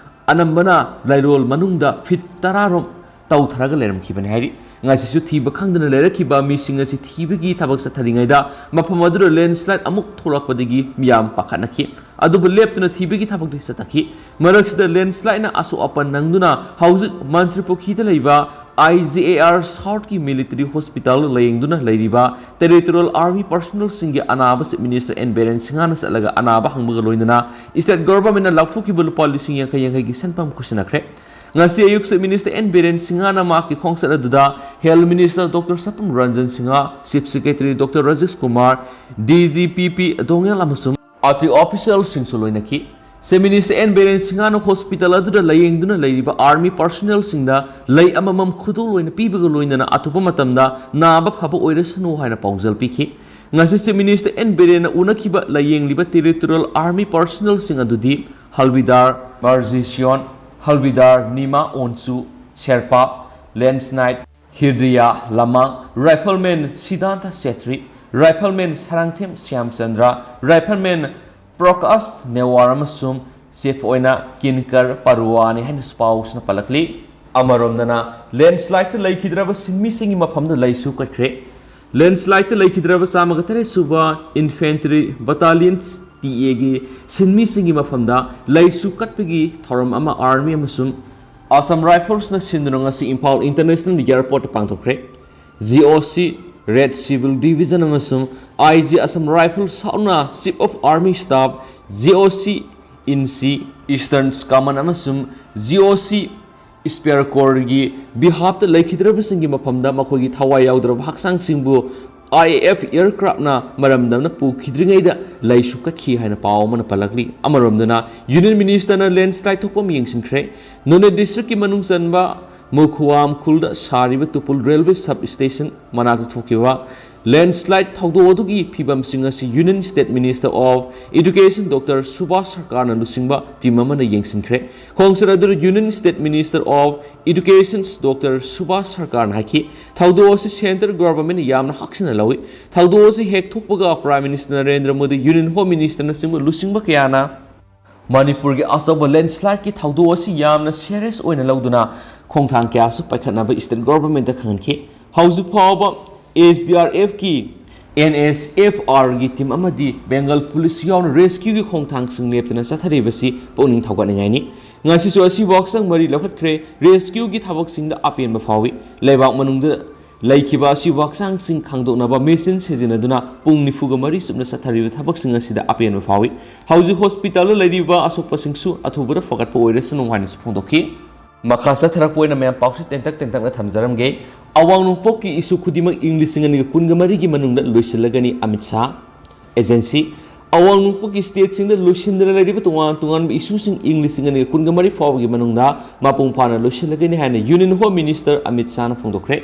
ꯑꯅꯝꯕꯅ ꯂꯩꯔꯣꯜ ꯃꯅꯨꯡꯗ ꯐꯤꯠ ꯇꯔꯥ ꯔꯣꯝ ꯇꯧꯊꯔꯒ ꯂꯩꯔꯝꯈꯤꯕꯅꯤ ꯍꯥꯏꯔꯤ꯫ ꯉꯁꯤꯁꯨ ꯊꯤꯕ ꯈꯪꯗꯅ ꯂꯩꯔꯛꯈꯤꯕ ꯃꯤꯁꯤꯡ ꯑꯁꯤ ꯊꯤꯕꯒꯤ ꯊꯕꯛ ꯆꯠꯊꯔꯤꯉꯩꯗ ꯃꯐꯝ ꯑꯗꯨꯗ ꯂꯦꯟꯁꯂꯥꯏꯠ ꯑꯃꯨꯛ ꯊꯣꯛꯂꯛꯄꯗꯒꯤ ꯃꯤꯌꯥꯝ ꯄꯥꯈꯠꯅꯈꯤ꯫ ꯑꯗꯨꯕꯨ ꯂꯦꯞꯇꯅ ꯊꯤꯕꯒꯤ ꯊꯕꯛꯇꯤ ꯆꯠꯊꯈꯤ꯫ ꯃꯔꯛꯁꯤꯗ ꯂꯦꯟꯁꯂꯥꯏꯠꯅ ꯑꯁꯣꯛ ꯑꯄꯟ ꯅꯪꯗꯨꯅ ꯍꯧꯖꯤꯛ ꯃꯟꯇ꯭ꯔꯤ ꯄꯨꯈ꯭ꯔꯤꯗ ꯂꯩꯕ ꯑꯥꯏ ꯖꯤ ꯑꯦ ꯑꯥꯔ ꯁꯥꯎꯠꯀꯤ ꯃꯤꯂꯤꯇꯔꯤ ꯍꯣꯁꯄꯤꯇꯥꯜꯗ ꯂꯥꯌꯦꯡꯗꯨꯅ ꯂꯩꯔꯤꯕ ꯇꯦꯔꯤꯇꯣꯔꯤꯌꯦꯜ ꯑꯥꯔꯃꯤ ꯄꯥꯔꯁꯣꯅꯦꯜꯁꯤꯡꯒꯤ ꯑꯅꯥꯕ ꯆꯤꯐ ꯃꯤꯅꯤꯁꯇꯔ ꯑꯦꯟ ꯕꯤꯔꯦꯟ ꯁꯤꯡꯍꯅ ꯆꯠꯂꯒ ꯑꯅꯥꯕ ꯍꯪꯕꯒ ꯂꯣꯏꯅꯅ ꯏꯁꯇꯦꯠ ꯒꯣꯚꯔꯟꯃꯦꯟꯠꯅ ꯂꯥꯎꯊꯣꯛꯈꯤꯕ ꯂꯨꯄꯥ ꯂꯤꯁꯤꯡ ꯌꯥꯡꯈꯩ ꯌꯥꯡꯈꯩꯒꯤ ꯁꯦꯟꯐꯝ ꯈꯨꯠꯁꯤꯟꯅꯈ꯭ꯔꯦ꯫ ꯉꯁꯤ ꯑꯌꯨꯛ ꯆꯤꯐ ꯃꯤꯅꯤꯁꯇꯔ ꯑꯦꯟ ꯕꯤꯔꯦꯟ ꯁꯤꯡꯍꯅ ꯃꯍꯥꯛꯀꯤ ꯈꯣꯡꯆꯠ ꯑꯗꯨꯗ health minister doctor Sapam Ranjan Singh, chief secretary doctor Rajesh Kumar, D G P P Dongel ꯑꯃꯁꯨꯡ ꯑꯇꯩ ꯑꯣꯐꯤꯁꯤꯌꯦꯜꯁꯤꯡꯁꯨ ꯂꯣꯏꯅꯈꯤ꯫ ꯆꯤꯐ ꯃꯤꯅꯤꯁꯇꯔ ꯑꯦꯟ ꯕꯤꯔꯦꯟ ꯁꯤꯡꯍꯅ ꯍꯣꯁꯄꯤꯇꯥꯜ ꯑꯗꯨꯗ ꯂꯥꯌꯦꯡꯗꯨꯅ ꯂꯩꯔꯤꯕ ꯑꯥꯔꯃꯤ ꯄꯥꯔꯁꯣꯅꯦꯜꯁꯤꯡꯗ ꯂꯩ ꯑꯃꯃꯝ ꯈꯨꯗꯣꯜ ꯑꯣꯏꯅ ꯄꯤꯕꯒ ꯂꯣꯏꯅꯅ ꯑꯊꯨꯕ ꯃꯇꯝꯗ ꯅꯥꯕ ꯐꯕ ꯑꯣꯏꯔꯁꯅꯨ ꯍꯥꯏꯅ ꯄꯥꯎꯖꯦꯜ ꯄꯤꯈꯤ꯫ ꯉꯁꯤ chief minister and ꯕꯤꯔꯦꯟꯅ ꯎꯅꯈꯤꯕ ꯂꯥꯌꯦꯡꯂꯤꯕ territorial army ꯄꯥꯔꯁꯣꯅꯦꯜꯁꯤꯡ ꯑꯗꯨꯗꯤ Halvidar Marjisyon, Halvidar Nima Onsu, Serpa, Lance Knight, Hidriya Lamang, Rifleman Siddhanta Chetri, Rifleman Sarangthem Shyamchandra, Rifleman Prakash Newar ꯑꯃꯁꯨꯡ ꯆꯤꯐ ꯑꯣꯏꯅ ꯀꯤꯟꯀꯔ ꯄꯥꯔꯨꯋꯥꯅꯤ ꯍꯥꯏꯅꯁꯨ ꯄꯥꯎꯁꯤꯅ ꯄꯜꯂꯛꯂꯤ꯫ ꯑꯃꯔꯣꯝꯗꯅ, ꯂꯦꯟꯁ꯭ꯂꯥꯏꯗꯇ ꯂꯩꯈꯤꯗ꯭ꯔꯕ ꯁꯤꯟꯃꯤꯁꯤꯡꯒꯤ ꯃꯐꯝꯗ ꯂꯩꯁꯨ ꯀꯠꯈ꯭ꯔꯦ꯫ ꯂꯦꯟꯁ꯭ꯂꯥꯏꯗꯇ ꯂꯩꯈꯤꯗ꯭ꯔꯕ ꯆꯥꯝꯃꯒ ꯇꯔꯦꯠ ꯁꯨꯕ ꯏꯟꯐꯦꯟꯇ꯭ꯔꯤ ꯕꯇꯥꯂꯤꯌꯟꯁ, ꯇꯤ ꯑꯦꯒꯤ ꯁꯤꯟꯃꯤꯁꯤꯡꯒꯤ ꯃꯐꯝꯗ ꯂꯩꯁꯨ ꯀꯠꯄꯒꯤ ꯊꯧꯔꯝ ꯑꯃ ꯑꯥꯔꯃꯤ ꯑꯃꯁꯨꯡ ꯑꯁꯥꯝ ꯔꯥꯏꯐꯜꯁꯅ ꯁꯤꯟꯗꯨꯅ ꯉꯁꯤ ꯏꯝꯐꯥꯜ ꯏꯟꯇꯔꯅꯦꯁꯅꯦꯜ ꯑꯦꯌꯔꯄꯣꯔꯠꯇ ꯄꯥꯡꯊꯣꯛꯈ꯭ꯔꯦ꯫ ꯖꯤ ꯑꯣ ꯁꯤ, ꯔꯦꯗ ꯁꯤꯚꯤꯜ ꯗꯤꯚꯤꯖꯟ ꯑꯃꯁꯨꯡ ꯑꯥꯏ ꯖꯤ ꯑꯁꯥꯝ ꯔꯥꯏꯐꯜꯁ ꯍꯧꯅ chief of army staff, G O ꯁꯤ ꯏꯟ ꯁꯤ, ꯏꯁꯇꯔꯟ ꯀꯃꯥꯟ ꯑꯃꯁꯨꯡ ꯖꯤ ꯑꯣ ꯁꯤ ꯁ꯭ꯄꯦꯌꯔ ꯀꯣꯔꯒꯤ ꯕꯤꯍꯥꯞꯇ ꯂꯩꯈꯤꯗ꯭ꯔꯕꯁꯤꯡꯒꯤ ꯃꯐꯝꯗ ꯃꯈꯣꯏꯒꯤ ꯊꯋꯥꯏ ꯌꯥꯎꯗ꯭ꯔꯕ ꯍꯛꯆꯥꯡꯁꯤꯡꯕꯨ ꯑꯥꯏ ꯑꯦꯐ ꯑꯦꯌꯔꯀ꯭ꯔꯥꯐꯅ ꯃꯔꯝꯗꯝꯅ ꯄꯨꯈꯤꯗ꯭ꯔꯤꯉꯩꯗ ꯂꯩꯁꯨ ꯀꯠꯈꯤ ꯍꯥꯏꯅ ꯄꯥꯎ ꯑꯃꯅ ꯄꯜꯂꯛꯂꯤ꯫ ꯑꯃꯔꯣꯝꯗꯅ, ꯌꯨꯅꯤꯌꯟ ꯃꯤꯅꯤꯁꯇꯔꯅ ꯂꯦꯟꯁ꯭ꯂꯥꯏꯗ ꯊꯣꯛꯐꯝ ꯌꯦꯡꯁꯤꯟꯈ꯭ꯔꯦ꯫ ꯅꯣꯅꯦ ꯗꯤꯁꯇ꯭ꯔꯤꯛꯀꯤ ꯃꯅꯨꯡ ꯆꯟꯕ ꯃꯨꯈꯨꯋꯥꯝ ꯈꯨꯜꯗ ꯁꯥꯔꯤꯕ ꯇꯨꯄꯨꯜ ꯔꯦꯜꯋꯦ ꯁꯕ ꯁ꯭ꯇꯦꯁꯟ ꯃꯅꯥꯛꯇ ꯊꯣꯛꯈꯤꯕ ꯂꯦꯟꯁ꯭ꯂꯥꯏꯗ ꯊꯧꯗꯣꯛ ꯑꯗꯨꯒꯤ ꯐꯤꯕꯝꯁꯤꯡ ꯑꯁꯤ union state minister of education doctor Subhas ꯁꯔꯀꯥꯔꯅ ꯂꯨꯆꯤꯡꯕ ꯇꯤꯝ ꯑꯃꯅ ꯌꯦꯡꯁꯤꯟꯈ꯭ꯔꯦ꯫ ꯈꯣꯡꯆꯠ ꯑꯗꯨꯗ union state minister of education doctor Subhas ꯁꯔꯀꯥꯔꯅ ꯍꯥꯏꯈꯤ, ꯊꯧꯗꯣꯛ ꯑꯁꯤ ꯁꯦꯟꯇꯔ ꯒꯣꯚꯔꯟꯃꯦꯟꯠꯅ ꯌꯥꯝꯅ ꯍꯛꯆꯤꯟꯅ ꯂꯧꯏ꯫ ꯊꯧꯗꯣꯛ ꯑꯁꯤ ꯍꯦꯛ ꯊꯣꯛꯄꯒ prime minister Narendra Modi, union home ꯃꯤꯅꯤꯁꯇꯔꯅꯆꯤꯡꯕ ꯂꯨꯆꯤꯡꯕ ꯀꯌꯥꯅ ꯃꯅꯤꯄꯨꯔꯒꯤ ꯑꯆꯧꯕ ꯂꯦꯟꯁ꯭ꯂꯥꯏꯗꯀꯤ ꯊꯧꯗꯣꯛ ꯑꯁꯤ ꯌꯥꯝꯅ ꯁꯤꯔꯤꯌꯁ ꯑꯣꯏꯅ ꯂꯧꯗꯨꯅ ꯈꯣꯡꯊꯥꯡ ꯀꯌꯥꯁꯨ ꯄꯥꯏꯈꯠꯅꯕ ꯁ꯭ꯇꯦꯠ ꯒꯣꯚꯔꯟꯃꯦꯟꯠꯇ ꯈꯪꯍꯟꯈꯤ꯫ ꯍꯧꯖꯤꯛ ꯐꯥꯎꯕ ꯑꯦꯁ ꯗꯤ ꯑꯥꯔ ꯑꯦꯐꯀꯤ, ꯑꯦꯟ ꯑꯦꯁ ꯑꯦꯐ ꯑꯥꯔꯒꯤ ꯇꯤꯝ ꯑꯃꯗꯤ ꯕꯦꯡꯒꯜ ꯄꯨꯂꯤꯁ ꯌꯥꯎꯅ ꯔꯦꯁꯀ꯭ꯌꯨꯒꯤ ꯈꯣꯡꯊꯥꯡꯁꯤꯡ ꯂꯦꯞꯇꯅ ꯆꯠꯊꯔꯤꯕꯁꯤ ꯄꯨꯛꯅꯤꯡ ꯊꯧꯒꯠꯅꯤꯡꯉꯥꯏꯅꯤ꯫ ꯉꯁꯤꯁꯨ ꯑꯁꯤꯕꯨ ꯍꯛꯆꯥꯡ ꯃꯔꯤ ꯂꯧꯈꯠꯈ꯭ꯔꯦ꯫ ꯔꯦꯁꯀ꯭ꯌꯨꯒꯤ ꯊꯕꯛꯁꯤꯡꯗ ꯑꯄꯦꯟꯕ ꯐꯥꯎꯏ꯫ ꯂꯩꯕꯥꯛ ꯃꯅꯨꯡꯗ ꯂꯩꯈꯤꯕ ꯑꯁꯤꯕꯨ ꯍꯛꯆꯥꯡꯁꯤꯡ ꯈꯪꯗꯣꯛꯅꯕ ꯃꯦꯆꯤꯟ ꯁꯤꯖꯤꯟꯅꯗꯨꯅ ꯄꯨꯡ ꯅꯤꯐꯨꯒ ꯃꯔꯤ ꯆꯨꯞꯅ ꯆꯠꯊꯔꯤꯕ ꯊꯕꯛꯁꯤꯡ ꯑꯁꯤꯗ ꯑꯄꯦꯟꯕ ꯐꯥꯎꯏ꯫ ꯍꯧꯖꯤꯛ ꯍꯣꯁꯄꯤꯇꯥꯜꯗ ꯂꯩꯔꯤꯕ ꯑꯁꯣꯛꯄꯁꯤꯡꯁꯨ ꯑꯊꯨꯕꯗ ꯐꯒꯠꯄ ꯑꯣꯏꯔꯁꯅꯨ ꯍꯥꯏꯅꯁꯨ ꯐꯣꯡꯗꯣꯛꯈꯤ꯫ ꯃꯈꯥ ꯆꯠꯊꯔꯛꯄ ꯑꯣꯏꯅ ꯃꯌꯥꯝ ꯄꯥꯎꯁꯤ ꯇꯦꯟꯇꯛ ꯇꯦꯟꯇꯛꯅ ꯊꯝꯖꯔꯝꯒꯦ꯫ ꯑꯋꯥꯡ ꯅꯣꯡꯄꯣꯛꯀꯤ ꯏꯁꯨ ꯈꯨꯗꯤꯡꯃꯛ ꯏꯪ ꯂꯤꯁꯤꯡ ꯑꯅꯤꯒ ꯀꯨꯟꯒ ꯃꯔꯤꯒꯤ ꯃꯅꯨꯡꯗ ꯂꯣꯏꯁꯤꯜꯂꯒꯅꯤ, ꯑꯃꯤꯠ ꯁꯥꯍ꯫ ꯑꯦꯖꯦꯟꯁꯤ, ꯑꯋꯥꯡ ꯅꯣꯡꯄꯣꯛꯀꯤ ꯁ꯭ꯇꯦꯠꯁꯤꯡꯗ ꯂꯣꯏꯁꯤꯟꯗꯅ ꯂꯩꯔꯤꯕ ꯇꯣꯉꯥꯟ ꯇꯣꯉꯥꯟꯕ ꯏꯁꯨꯁꯤꯡ ꯏꯪ ꯂꯤꯁꯤꯡ ꯑꯅꯤꯒ ꯀꯨꯟꯒ ꯃꯔꯤ ꯐꯥꯎꯕꯒꯤ ꯃꯅꯨꯡꯗ ꯃꯄꯨꯡ ꯐꯥꯅ ꯂꯣꯏꯁꯤꯜꯂꯒꯅꯤ ꯍꯥꯏꯅ ꯌꯨꯅꯤꯌꯟ ꯍꯣꯝ ꯃꯤꯅꯤꯁꯇꯔ ꯑꯃꯤꯠ ꯁꯥꯍꯅ ꯐꯣꯡꯗꯣꯛꯈ꯭ꯔꯦ꯫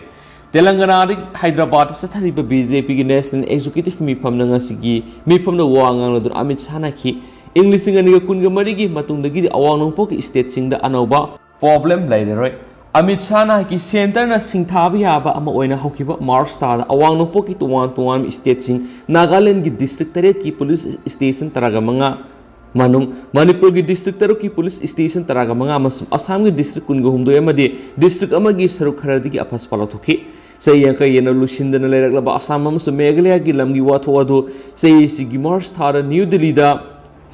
ꯇꯦꯂꯪꯒꯅꯥꯗꯒꯤ ꯍꯥꯏꯗ꯭ꯔꯕꯥꯗꯇ ꯆꯠꯊꯔꯤꯕ ꯕꯤ ꯖꯦ ꯄꯤꯒꯤ ꯅꯦꯁꯅꯦꯜ ꯑꯦꯛꯖꯤꯀ꯭ꯌꯨꯇꯤꯚ ꯃꯤꯐꯝꯗ ꯉꯁꯤꯒꯤ ꯃꯤꯐꯝꯗ ꯋꯥ ꯉꯥꯡꯂꯗꯨꯅ ꯑꯃꯤꯠ ꯁꯥꯍꯅ ꯍꯥꯏꯈꯤ, ꯏꯪ ꯂꯤꯁꯤꯡ ꯑꯅꯤꯒ ꯀꯨꯟꯒ ꯃꯔꯤꯒꯤ ꯃꯇꯨꯡꯗꯒꯤꯗꯤ ꯑꯋꯥꯡ ꯅꯣꯡꯄꯣꯛꯀꯤ stateꯁꯤꯡꯗ ꯑꯅꯧꯕ problem ꯂꯩꯔꯔꯣꯏ꯫ ꯑꯃꯤꯠ ꯁꯥꯍꯅ ꯍꯥꯏꯈꯤ, centreꯅ ꯁꯤꯡꯊꯥꯕ ꯌꯥꯕ ꯑꯃ ꯑꯣꯏꯅ ꯍꯧꯈꯤꯕ March ꯊꯥꯗ ꯑꯋꯥꯡ ꯅꯣꯡꯄꯣꯛꯀꯤ ꯇꯣꯉꯥꯟ ꯇꯣꯉꯥꯟꯕ stateꯁꯤꯡ, ꯅꯥꯒꯥꯂꯦꯟꯗꯒꯤ district ꯇꯔꯦꯠꯀꯤ police station ꯇꯔꯥꯒ ꯃꯉꯥ ꯃꯅꯨꯡ, ꯃꯅꯤꯄꯨꯔꯒꯤ district ꯇꯔꯨꯛꯀꯤ police station ꯇꯔꯥꯒ ꯃꯉꯥ ꯑꯃꯁꯨꯡ ꯑꯁꯥꯝꯒꯤ district ꯀꯨꯟꯒ ꯍꯨꯝꯗꯣꯏ ꯑꯃꯗꯤ district ꯑꯃꯒꯤ ꯁꯔꯨꯛ ꯈꯔꯗꯒꯤ ꯑꯐꯁꯄꯥ ꯂꯧꯊꯣꯛꯈꯤ꯫ ꯆꯍꯤ ꯌꯥꯡꯈꯩ ꯍꯦꯟꯅ ꯂꯣꯏꯁꯤꯟꯗꯅ ꯂꯩꯔꯛꯂꯕ ꯑꯁꯥꯝ ꯑꯃꯁꯨꯡ ꯃꯦꯘꯥꯂꯌꯥꯒꯤ ꯂꯝꯒꯤ ꯋꯥꯊꯣꯛ ꯑꯗꯨ ꯆꯍꯤꯁꯤꯒꯤ March ꯊꯥꯗ ꯅ꯭ꯌꯨ ꯗꯤꯜꯂꯤꯗ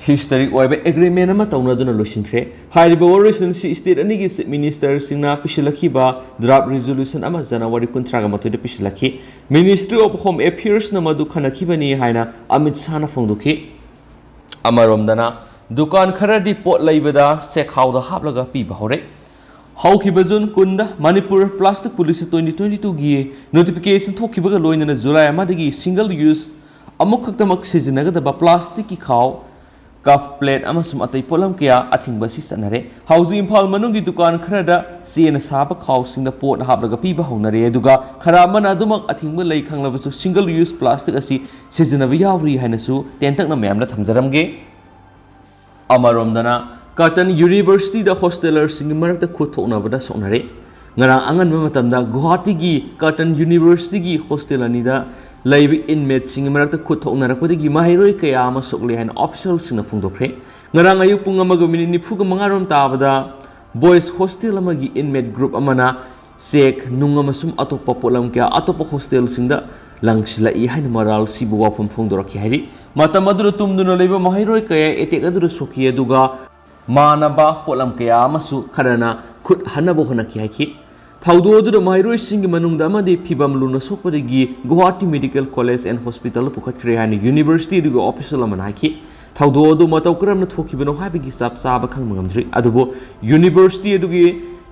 historic ꯑꯣꯏꯕ agreement ꯑꯃ ꯇꯧꯅꯗꯨꯅ ꯂꯣꯏꯁꯤꯟꯈ꯭ꯔꯦ꯫ ꯍꯥꯏꯔꯤꯕ ꯋꯥꯔꯣꯏꯁꯤꯟ ꯑꯁꯤ state ꯑꯅꯤꯒꯤ chief ministerꯁꯤꯡꯅ ꯄꯤꯁꯤꯜꯂꯛꯈꯤꯕ draft resolution ꯑꯃ January ꯀꯨꯟꯊ꯭ꯔꯥꯒ ꯃꯥꯊꯣꯏꯗ ꯄꯤꯁꯤꯜꯂꯛꯈꯤ꯫ Ministry of Home Affairsꯅ ꯃꯗꯨ ꯈꯟꯅꯈꯤꯕꯅꯤ ꯍꯥꯏꯅ ꯑꯃꯤꯠ ꯁꯥꯍꯅ ꯐꯣꯡꯗꯣꯛꯈꯤ꯫ ꯑꯃꯔꯣꯝꯗꯅ, ꯗꯨꯀꯥꯟ ꯈꯔꯗꯤ ꯄꯣꯠ ꯂꯩꯕꯗ ꯆꯦꯛꯈꯥꯎꯗ ꯍꯥꯞꯂꯒ ꯄꯤꯕ ꯍꯧꯔꯦ꯫ ꯍꯧꯈꯤꯕ June ꯀꯨꯟꯗ Manipur plastic policy twenty twenty twoꯒꯤ notification ꯊꯣꯛꯈꯤꯕꯒ ꯂꯣꯏꯅꯅ July ꯑꯃꯗꯒꯤ single use, ꯑꯃꯨꯛꯈꯛꯇꯃꯛ ꯁꯤꯖꯤꯟꯅꯒꯗꯕ plasticꯀꯤ ꯈꯥꯎ, cup, plate ꯑꯃꯁꯨꯡ ꯑꯇꯩ ꯄꯣꯠꯂꯝ ꯀꯌꯥ ꯑꯊꯤꯡꯕ ꯑꯁꯤ ꯆꯠꯅꯔꯦ꯫ ꯍꯧꯖꯤꯛ ꯏꯝꯐꯥꯜ ꯃꯅꯨꯡꯒꯤ ꯗꯨꯀꯥꯟ ꯈꯔꯗ ꯆꯦꯅ ꯁꯥꯕ ꯈꯥꯎꯁꯤꯡꯗ ꯄꯣꯠ ꯍꯥꯞꯂꯒ ꯄꯤꯕ ꯍꯧꯅꯔꯦ, ꯑꯗꯨꯒ ꯈꯔ ꯑꯃꯅ ꯑꯗꯨꯃꯛ ꯑꯊꯤꯡꯕ ꯂꯩ ꯈꯪꯂꯕꯁꯨ single use plastic ꯑꯁꯤ ꯁꯤꯖꯤꯟꯅꯕ ꯌꯥꯎꯔꯤ ꯍꯥꯏꯅꯁꯨ ꯇꯦꯟꯇꯛꯅ ꯃꯌꯥꯝꯗ ꯊꯝꯖꯔꯝꯒꯦ꯫ ꯑꯃꯔꯣꯝꯗꯅ, Cotton Universityꯗ hostelerꯁꯤꯡꯒꯤ ꯃꯔꯛꯇ ꯈꯨꯠ ꯊꯣꯛꯅꯕꯗ ꯁꯣꯛꯅꯔꯦ꯫ ꯉꯔꯥꯡ ꯑꯉꯟꯕ ꯃꯇꯝꯗ ꯒꯨꯋꯥꯍꯥꯇꯤꯒꯤ Cotton Universityꯒꯤ hostel ꯑꯅꯤꯗ ꯂꯩꯕ inmateꯁꯤꯡꯒꯤ ꯃꯔꯛꯇ ꯈꯨꯠ ꯊꯣꯛꯅꯔꯛꯄꯗꯒꯤ ꯃꯍꯩꯔꯣꯏ ꯀꯌꯥ ꯑꯃ ꯁꯣꯛꯂꯦ ꯍꯥꯏꯅ officialꯁꯤꯡꯅ ꯐꯣꯡꯗꯣꯛꯈ꯭ꯔꯦ꯫ ꯉꯔꯥꯡ ꯑꯌꯨꯛ ꯄꯨꯡ ꯑꯃꯒ minute ꯅꯤꯐꯨꯒ ꯃꯉꯥ ꯔꯣꯝ ꯇꯥꯕꯗ boys hostel ꯑꯃꯒꯤ inmate group ꯑꯃꯅ ꯆꯦꯛ, ꯅꯨꯡ ꯑꯃꯁꯨꯡ ꯑꯇꯣꯞꯄ ꯄꯣꯠꯂꯝ ꯀꯌꯥ ꯑꯇꯣꯞꯄ hostelꯁꯤꯡꯗ ꯂꯪꯁꯤꯜꯂꯛꯏ ꯍꯥꯏꯅ ꯃꯔꯥꯜ ꯁꯤꯕ ꯋꯥꯐꯝ ꯐꯣꯡꯗꯣꯔꯛꯈꯤ ꯍꯥꯏꯔꯤ꯫ ꯃꯇꯝ ꯑꯗꯨꯗ ꯇꯨꯝꯗꯨꯅ ꯂꯩꯕ ꯃꯍꯩꯔꯣꯏ ꯀꯌꯥ attack ꯑꯗꯨꯗ ꯁꯣꯛꯈꯤ, ꯑꯗꯨꯒ ꯃꯥꯟꯅꯕ ꯄꯣꯠꯂꯝ ꯀꯌꯥ ꯑꯃꯁꯨ ꯈꯔꯅ ꯈꯨꯠ ꯍꯟꯅꯕ ꯍꯣꯠꯅꯈꯤ ꯍꯥꯏꯈꯤ꯫ ꯊꯧꯗꯣꯛ ꯑꯗꯨꯗ ꯃꯍꯩꯔꯣꯏꯁꯤꯡꯒꯤ ꯃꯅꯨꯡꯗ ꯑꯃꯗꯤ ꯐꯤꯚꯝ ꯂꯨꯅ ꯁꯣꯛꯄꯗꯒꯤ Guwahati Medical College and Hospitalꯗ ꯄꯨꯈꯠꯈ꯭ꯔꯦ ꯍꯥꯏꯅ university ꯑꯗꯨꯒꯤ official ꯑꯃꯅ ꯍꯥꯏꯈꯤ꯫ ꯊꯧꯗꯣꯛ ꯑꯗꯨ ꯃꯇꯧ ꯀꯔꯝꯅ ꯊꯣꯛꯈꯤꯕꯅꯣ ꯍꯥꯏꯕꯒꯤ ꯆꯞ ꯆꯥꯕ ꯈꯪꯕ ꯉꯝꯗ꯭ꯔꯤ, ꯑꯗꯨꯕꯨ university ꯑꯗꯨꯒꯤ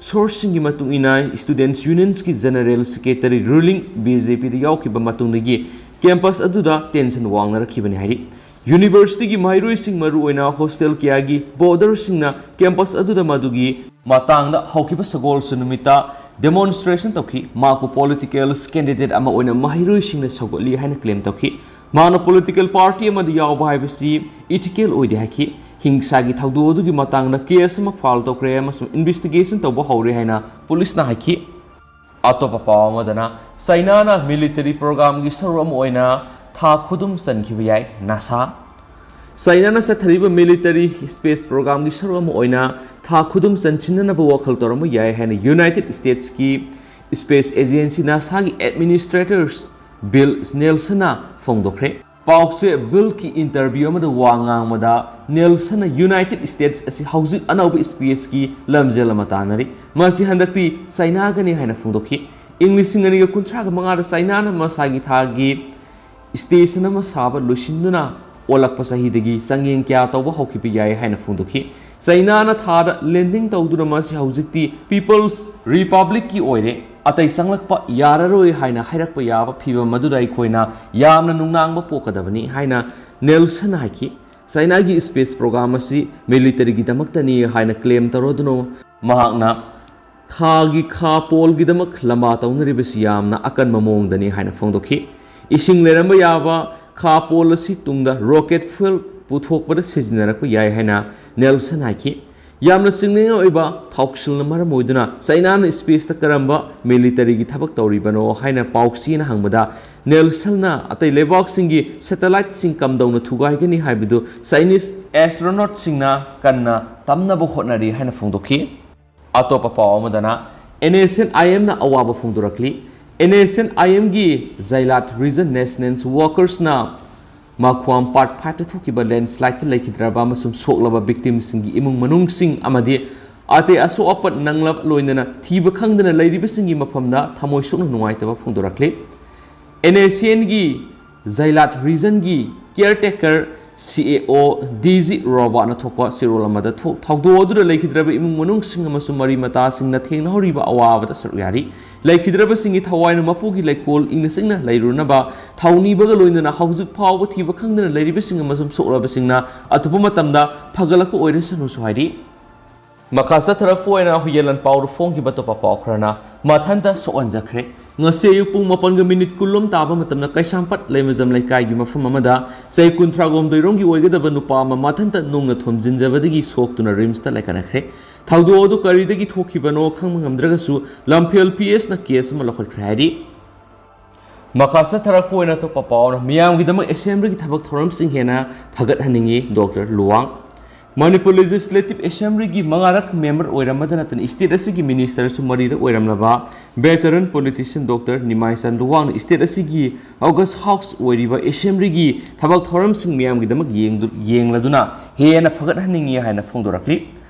sourceꯁꯤꯡꯒꯤ ꯃꯇꯨꯡ ꯏꯟꯅ, students unionꯁꯀꯤ general secretary ruling BJPꯗ ꯌꯥꯎꯈꯤꯕ ꯃꯇꯨꯡꯗꯒꯤ campus ꯑꯗꯨꯗ tension ꯋꯥꯡꯅꯔꯛꯈꯤꯕꯅꯤ ꯍꯥꯏꯔꯤ꯫ Universityꯒꯤ ꯃꯍꯩꯔꯣꯏꯁꯤꯡ, ꯃꯔꯨꯑꯣꯏꯅ hostel ꯀꯌꯥꯒꯤ boarderꯁꯤꯡꯅ campus ꯑꯗꯨꯗ ꯃꯗꯨꯒꯤ ꯃꯇꯥꯡꯗ ꯍꯧꯈꯤꯕ ꯁꯒꯣꯜꯁꯦꯟ ꯅꯨꯃꯤꯠꯇ demonstration ꯇꯧꯈꯤ꯫ ꯃꯍꯥꯛꯄꯨ political candidate ꯑꯃ ꯑꯣꯏꯅ ꯃꯍꯩꯔꯣꯏꯁꯤꯡꯅ ꯁꯧꯒꯠꯂꯤ ꯍꯥꯏꯅ claim ꯇꯧꯈꯤ꯫ ꯃꯍꯥꯛꯅ ꯄꯣꯂꯤꯇꯤꯀꯦꯜ ꯄꯥꯔꯇꯤ ꯑꯃꯗ ꯌꯥꯎꯕ ꯍꯥꯏꯕꯁꯤ ꯏꯊꯤꯀꯦꯜ ꯑꯣꯏꯗꯦ ꯍꯥꯏꯈꯤ꯫ ꯍꯤꯡꯁꯥꯒꯤ ꯊꯧꯗꯣꯛ ꯑꯗꯨꯒꯤ ꯃꯇꯥꯡꯗ ꯀꯦꯁ ꯑꯃ ꯐꯥꯏꯜ ꯇꯧꯈ꯭ꯔꯦ ꯑꯃꯁꯨꯡ ꯏꯟꯚꯦꯁꯇꯤꯒꯦꯁꯟ ꯇꯧꯕ ꯍꯧꯔꯦ ꯍꯥꯏꯅ ꯄꯨꯂꯤꯁꯅ ꯍꯥꯏꯈꯤ꯫ ꯑꯇꯣꯞꯄ ꯄꯥꯎ ꯑꯃꯗꯅ, ꯆꯩꯅꯥꯅ ꯃꯤꯂꯤꯇꯔꯤ ꯄ꯭ꯔꯣꯒ꯭ꯔꯥꯝꯒꯤ ꯁꯔꯨꯛ ꯑꯃ ꯑꯣꯏꯅ ꯊꯥ ꯈꯨꯗꯨꯝ ꯆꯟꯈꯤꯕ ꯌꯥꯏ, ꯅꯥꯁꯥ꯫ ꯆꯩꯅꯥꯅ ꯆꯠꯊꯔꯤꯕ ꯃꯤꯂꯤꯇꯔꯤ ꯁ꯭ꯄꯦꯁ ꯄ꯭ꯔꯣꯒ꯭ꯔꯥꯝꯒꯤ ꯁꯔꯨꯛ ꯑꯃ ꯑꯣꯏꯅ ꯊꯥ ꯈꯨꯗꯨꯝ ꯆꯟꯁꯤꯟꯅꯅꯕ ꯋꯥꯈꯜ ꯇꯧꯔꯝꯕ ꯌꯥꯏ ꯍꯥꯏꯅ ꯌꯨꯅꯥꯏꯇꯦꯗ ꯁ꯭ꯇꯦꯠꯁꯀꯤ ꯁ꯭ꯄꯦꯁ ꯑꯦꯖꯦꯟꯁꯤ ꯅꯥꯁꯥꯒꯤ ꯑꯦꯗꯃꯤꯅꯤꯁꯇ꯭ꯔꯦꯇꯔ ꯕꯤꯜ ꯅꯦꯜꯁꯟꯅ ꯐꯣꯡꯗꯣꯛꯈ꯭ꯔꯦ꯫ ꯄꯥꯎꯆꯦ ꯕꯤꯜꯒꯤ ꯏꯟꯇꯔꯚ꯭ꯌꯨ ꯑꯃꯗ ꯋꯥ ꯉꯥꯡꯕꯗ ꯅꯦꯜꯁꯟꯅ ꯌꯨꯅꯥꯏꯇꯦꯗ ꯁ꯭ꯇꯦꯠꯁ ꯑꯁꯤ ꯍꯧꯖꯤꯛ ꯑꯅꯧꯕ ꯁ꯭ꯄꯦꯁꯀꯤ ꯂꯝꯖꯦꯜ ꯑꯃ ꯇꯥꯟꯅꯔꯤ, ꯃꯁꯤ ꯍꯟꯗꯛꯇꯤ ꯆꯩꯅꯥꯒꯅꯤ ꯍꯥꯏꯅ ꯐꯣꯡꯗꯣꯛꯈꯤ꯫ ꯏꯪ ꯂꯤꯁꯤꯡ ꯑꯅꯤꯒ ꯀꯨꯟꯊ꯭ꯔꯥꯒ ꯃꯉꯥꯗ ꯆꯩꯅꯥꯅ ꯃꯁꯥꯒꯤ ꯊꯥꯒꯤ ꯁ꯭ꯇꯦꯁꯟ ꯑꯃ ꯁꯥꯕ ꯂꯣꯏꯁꯤꯟꯗꯨꯅ ꯑꯣꯜꯂꯛꯄ ꯆꯍꯤꯗꯒꯤ ꯆꯥꯡꯌꯦꯡ ꯀꯌꯥ ꯇꯧꯕ ꯍꯧꯈꯤꯕ ꯌꯥꯏ ꯍꯥꯏꯅ ꯐꯣꯡꯗꯣꯛꯈꯤ꯫ ꯆꯩꯅꯥꯅ ꯊꯥꯗ ꯂꯦꯟꯗꯤꯡ ꯇꯧꯗꯨꯅ ꯃꯁꯤ ꯍꯧꯖꯤꯛꯇꯤ ꯄꯤꯄꯜꯁ ꯔꯤꯄꯕ꯭ꯂꯤꯛꯀꯤ ꯑꯣꯏꯔꯦ, ꯑꯇꯩ ꯆꯪꯂꯛꯄ ꯌꯥꯔꯔꯣꯏ ꯍꯥꯏꯅ ꯍꯥꯏꯔꯛꯄ ꯌꯥꯕ ꯐꯤꯚꯝ ꯑꯗꯨꯗ ꯑꯩꯈꯣꯏꯅ ꯌꯥꯝꯅ ꯅꯨꯡꯅꯥꯡꯕ ꯄꯣꯛꯀꯗꯕꯅꯤ ꯍꯥꯏꯅ ꯅꯦꯜꯁꯟꯅ ꯍꯥꯏꯈꯤ꯫ ꯆꯩꯅꯥꯒꯤ ꯁ꯭ꯄꯦꯁ ꯄ꯭ꯔꯣꯒ꯭ꯔꯥꯝ ꯑꯁꯤ ꯃꯤꯂꯤꯇꯔꯤꯒꯤꯗꯃꯛꯇꯅꯤ ꯍꯥꯏꯅ ꯀ꯭ꯂꯦꯝ ꯇꯧꯔꯗꯨꯅ ꯃꯍꯥꯛꯅ ꯊꯥꯒꯤ ꯈꯥ ꯄꯣꯜꯒꯤꯗꯃꯛ ꯂꯝꯕꯥ ꯇꯧꯅꯔꯤꯕꯁꯤ ꯌꯥꯝꯅ ꯑꯀꯟꯕ ꯃꯑꯣꯡꯗꯅꯤ ꯍꯥꯏꯅ ꯐꯣꯡꯗꯣꯛꯈꯤ꯫ ꯏꯁꯤꯡ ꯂꯩꯔꯝꯕ ꯌꯥꯕ ꯈꯥ ꯄꯣꯜ ꯑꯁꯤ ꯇꯨꯡꯗ ꯔꯣꯀꯦꯠ ꯐ꯭ꯌꯨꯜ ꯄꯨꯊꯣꯛꯄꯗ ꯁꯤꯖꯤꯟꯅꯔꯛꯄ ꯌꯥꯏ ꯍꯥꯏꯅ ꯅꯦꯜꯁꯟ ꯍꯥꯏꯈꯤ꯫ ꯌꯥꯝꯅ ꯆꯤꯡꯅꯅꯤꯡꯉꯥꯏ ꯑꯣꯏꯕ ꯊꯧꯁꯤꯜꯅ ꯃꯔꯝ ꯑꯣꯏꯗꯨꯅ ꯆꯩꯅꯥꯅ ꯁ꯭ꯄꯦꯁꯇ ꯀꯔꯝꯕ ꯃꯤꯂꯤꯇꯔꯤꯒꯤ ꯊꯕꯛ ꯇꯧꯔꯤꯕꯅꯣ ꯍꯥꯏꯅ ꯄꯥꯎꯆꯦꯅ ꯍꯪꯕꯗ, ꯅꯦꯜꯁꯟꯅ ꯑꯇꯩ ꯂꯩꯕꯥꯛꯁꯤꯡꯒꯤ ꯁꯦꯇꯦꯂꯥꯏꯠꯁꯤꯡ ꯀꯝꯗꯧꯅ ꯊꯨꯒꯥꯏꯒꯅꯤ ꯍꯥꯏꯕꯗꯨ ꯆꯥꯏꯅꯤꯁ ꯑꯦꯁꯇ꯭ꯔꯣꯅꯣꯠꯁꯤꯡꯅ ꯀꯟꯅ ꯇꯝꯅꯕ ꯍꯣꯠꯅꯔꯤ ꯍꯥꯏꯅ ꯐꯣꯡꯗꯣꯛꯈꯤ꯫ ꯑꯇꯣꯞꯄ ꯄꯥꯎ ꯑꯃꯗꯅ, ꯑꯦꯟ ꯑꯦꯁ ꯑꯦꯟ ꯑꯥꯏ ꯑꯦꯝꯅ ꯑꯋꯥꯕ ꯐꯣꯡꯗꯣꯔꯛꯂꯤ꯫ ꯑꯦꯟ ꯑꯦꯁ ꯑꯦꯟ ꯑꯥꯏ ꯑꯦꯝꯒꯤ ꯖꯩꯂꯥꯠ ꯔꯤꯖꯟ ꯅꯦꯁꯅꯦꯟꯁ ꯋꯥꯀꯔꯁꯅ ꯃꯈ꯭ꯋꯥꯝ ꯄꯥꯔꯠ ꯐꯥꯏꯚꯇ ꯊꯣꯛꯈꯤꯕ ꯂꯦꯟꯁ꯭ꯂꯥꯏꯗꯇ ꯂꯩꯈꯤꯗ꯭ꯔꯕ ꯑꯃꯁꯨꯡ ꯁꯣꯛꯂꯕ ꯚꯤꯛꯇꯤꯝꯁꯤꯡꯒꯤ ꯏꯃꯨꯡ ꯃꯅꯨꯡꯁꯤꯡ ꯑꯃꯗꯤ ꯑꯇꯩ ꯑꯁꯣꯛ ꯑꯄꯟ ꯅꯪꯂꯕ ꯂꯣꯏꯅꯅ ꯊꯤꯕ ꯈꯪꯗꯅ ꯂꯩꯔꯤꯕꯁꯤꯡꯒꯤ ꯃꯐꯝꯗ ꯊꯃꯣꯏ ꯁꯣꯛꯅ ꯅꯨꯡꯉꯥꯏꯇꯕ ꯐꯣꯡꯗꯣꯔꯛꯂꯤ꯫ ꯑꯦꯟ ꯑꯦꯁ ꯑꯦꯟꯒꯤ ꯖꯩꯂꯥꯠ ꯔꯤꯖꯟꯒꯤ ꯀꯤꯌꯔꯇꯦꯀꯔ ꯁꯤ ꯑꯦ ꯑꯣ ꯗꯤ ꯖꯤ ꯔꯣꯕꯥꯔꯠꯅ ꯊꯣꯛꯄ ꯆꯦꯔꯣꯜ ꯑꯃꯗ ꯊꯣ-, ꯊꯧꯗꯣꯛ ꯑꯗꯨꯗ ꯂꯩꯈꯤꯗ꯭ꯔꯕ ꯏꯃꯨꯡ ꯃꯅꯨꯡꯁꯤꯡ ꯑꯃꯁꯨꯡ ꯃꯔꯤ ꯃꯇꯥꯁꯤꯡꯅ ꯊꯦꯡꯅꯍꯧꯔꯤꯕ ꯑꯋꯥꯕꯗ ꯁꯔꯨꯛ ꯌꯥꯔꯤ꯫ ꯂꯩꯈꯤꯗ꯭ꯔꯕꯁꯤꯡꯒꯤ ꯊꯋꯥꯏꯅ ꯃꯄꯨꯒꯤ ꯂꯩꯀꯣꯜ ꯏꯪꯅ ꯆꯤꯛꯅ ꯂꯩꯔꯨꯅꯕ ꯊꯧꯅꯤꯕꯒ ꯂꯣꯏꯅꯅ ꯍꯧꯖꯤꯛ ꯐꯥꯎꯕ ꯊꯤꯕ ꯈꯪꯗꯅ ꯂꯩꯔꯤꯕꯁꯤꯡ ꯑꯃꯁꯨꯡ ꯁꯣꯛꯂꯕꯁꯤꯡꯅ ꯑꯊꯨꯕ ꯃꯇꯝꯗ ꯐꯒꯠꯂꯛꯄ ꯑꯣꯏꯔꯁꯅꯨꯁꯨ ꯍꯥꯏꯔꯤ꯫ ꯃꯈꯥ ꯆꯠꯊꯔꯛꯄ ꯑꯣꯏꯅ ꯍꯨꯏꯌꯦꯟꯂꯟ ꯄꯥꯎꯗ ꯐꯣꯡꯈꯤꯕ ꯑꯇꯣꯞꯄ ꯄꯥꯎ ꯈꯔꯅ, ꯃꯊꯟꯇ ꯁꯣꯛꯍꯟꯖꯈ꯭ꯔꯦ, ꯉꯁꯤ ꯑꯌꯨꯛ ꯄꯨꯡ ꯃꯥꯄꯟꯒ ꯃꯤꯅꯤꯠ ꯀꯨꯟꯂꯣꯝ ꯇꯥꯕ ꯃꯇꯝꯗ ꯀꯩꯁꯥꯝꯄꯥꯠ ꯂꯩꯃꯖꯝ ꯂꯩꯀꯥꯏꯒꯤ ꯃꯐꯝ ꯑꯃꯗ ꯆꯍꯤ ꯀꯨꯟꯊ꯭ꯔꯥꯒꯣꯝꯗꯣꯏꯔꯣꯝꯒꯤ ꯑꯣꯏꯒꯗꯕ ꯅꯨꯄꯥ ꯑꯃ ꯃꯊꯟꯇ ꯅꯨꯡꯅ ꯊꯣꯝꯖꯤꯟꯖꯕꯗꯒꯤ ꯁꯣꯛꯇꯨꯅ ꯔꯤꯝꯁꯇ ꯂꯥꯏꯀꯠꯅꯈ꯭ꯔꯦ꯫ ꯊꯧꯗꯣꯛ ꯑꯗꯨ ꯀꯔꯤꯗꯒꯤ ꯊꯣꯛꯈꯤꯕꯅꯣ ꯈꯪꯕ ꯉꯝꯗ꯭ꯔꯒꯁꯨ ꯂꯝꯐꯦꯜ ꯄꯤ ꯑꯦꯁꯅ ꯀꯦꯁ ꯑꯃ ꯂꯧꯈꯠꯈ꯭ꯔꯦ ꯍꯥꯏꯔꯤ꯫ ꯃꯈꯥ ꯆꯠꯊꯔꯛꯄ ꯑꯣꯏꯅ ꯑꯇꯣꯞꯄ ꯄꯥꯎ ꯑꯃ, ꯃꯤꯌꯥꯝꯒꯤꯗꯃꯛ ꯑꯦꯁꯦꯝꯕ꯭ꯂꯤꯒꯤ ꯊꯕꯛ ꯊꯧꯔꯝꯁꯤꯡ ꯍꯦꯟꯅ ꯐꯒꯠꯍꯟꯅꯤꯡꯏ ꯗꯣꯛꯇꯔ ꯂꯨꯋꯥꯡ꯫ ꯃꯅꯤꯄꯨꯔ ꯂꯦꯖꯤꯁꯂꯦꯇꯤꯚ ꯑꯦꯁꯦꯝꯕ꯭ꯂꯤꯒꯤ ꯃꯉꯥꯔꯛ ꯃꯦꯝꯕꯔ ꯑꯣꯏꯔꯝꯕꯗ ꯅꯠꯇꯅ ꯁ꯭ꯇꯦꯠ ꯑꯁꯤꯒꯤ ꯃꯤꯅꯤꯁꯇꯔꯁꯨ ꯃꯔꯤꯔꯛ ꯑꯣꯏꯔꯝꯂꯕ ꯚꯦꯇꯔꯟ ꯄꯣꯂꯤꯇꯤꯁꯤꯌꯟ ꯗꯣꯛꯇꯔ ꯅꯤꯃꯥꯏꯆꯟ ꯂꯨꯋꯥꯡꯅ ꯁ꯭ꯇꯦꯠ ꯑꯁꯤꯒꯤ ꯑꯣꯒꯁ ꯍꯥꯎꯁ ꯑꯣꯏꯔꯤꯕ ꯑꯦꯁꯦꯝꯕ꯭ꯂꯤꯒꯤ ꯊꯕꯛ ꯊꯧꯔꯝꯁꯤꯡ ꯃꯤꯌꯥꯝꯒꯤꯗꯃꯛ ꯌꯦꯡꯗꯨ-, ꯌꯦꯡꯂꯗꯨꯅ ꯍꯦꯟꯅ ꯐꯒꯠꯍꯟꯅꯤꯡꯏ ꯍꯥꯏꯅ ꯐꯣꯡꯗꯣꯔꯛꯂꯤ꯫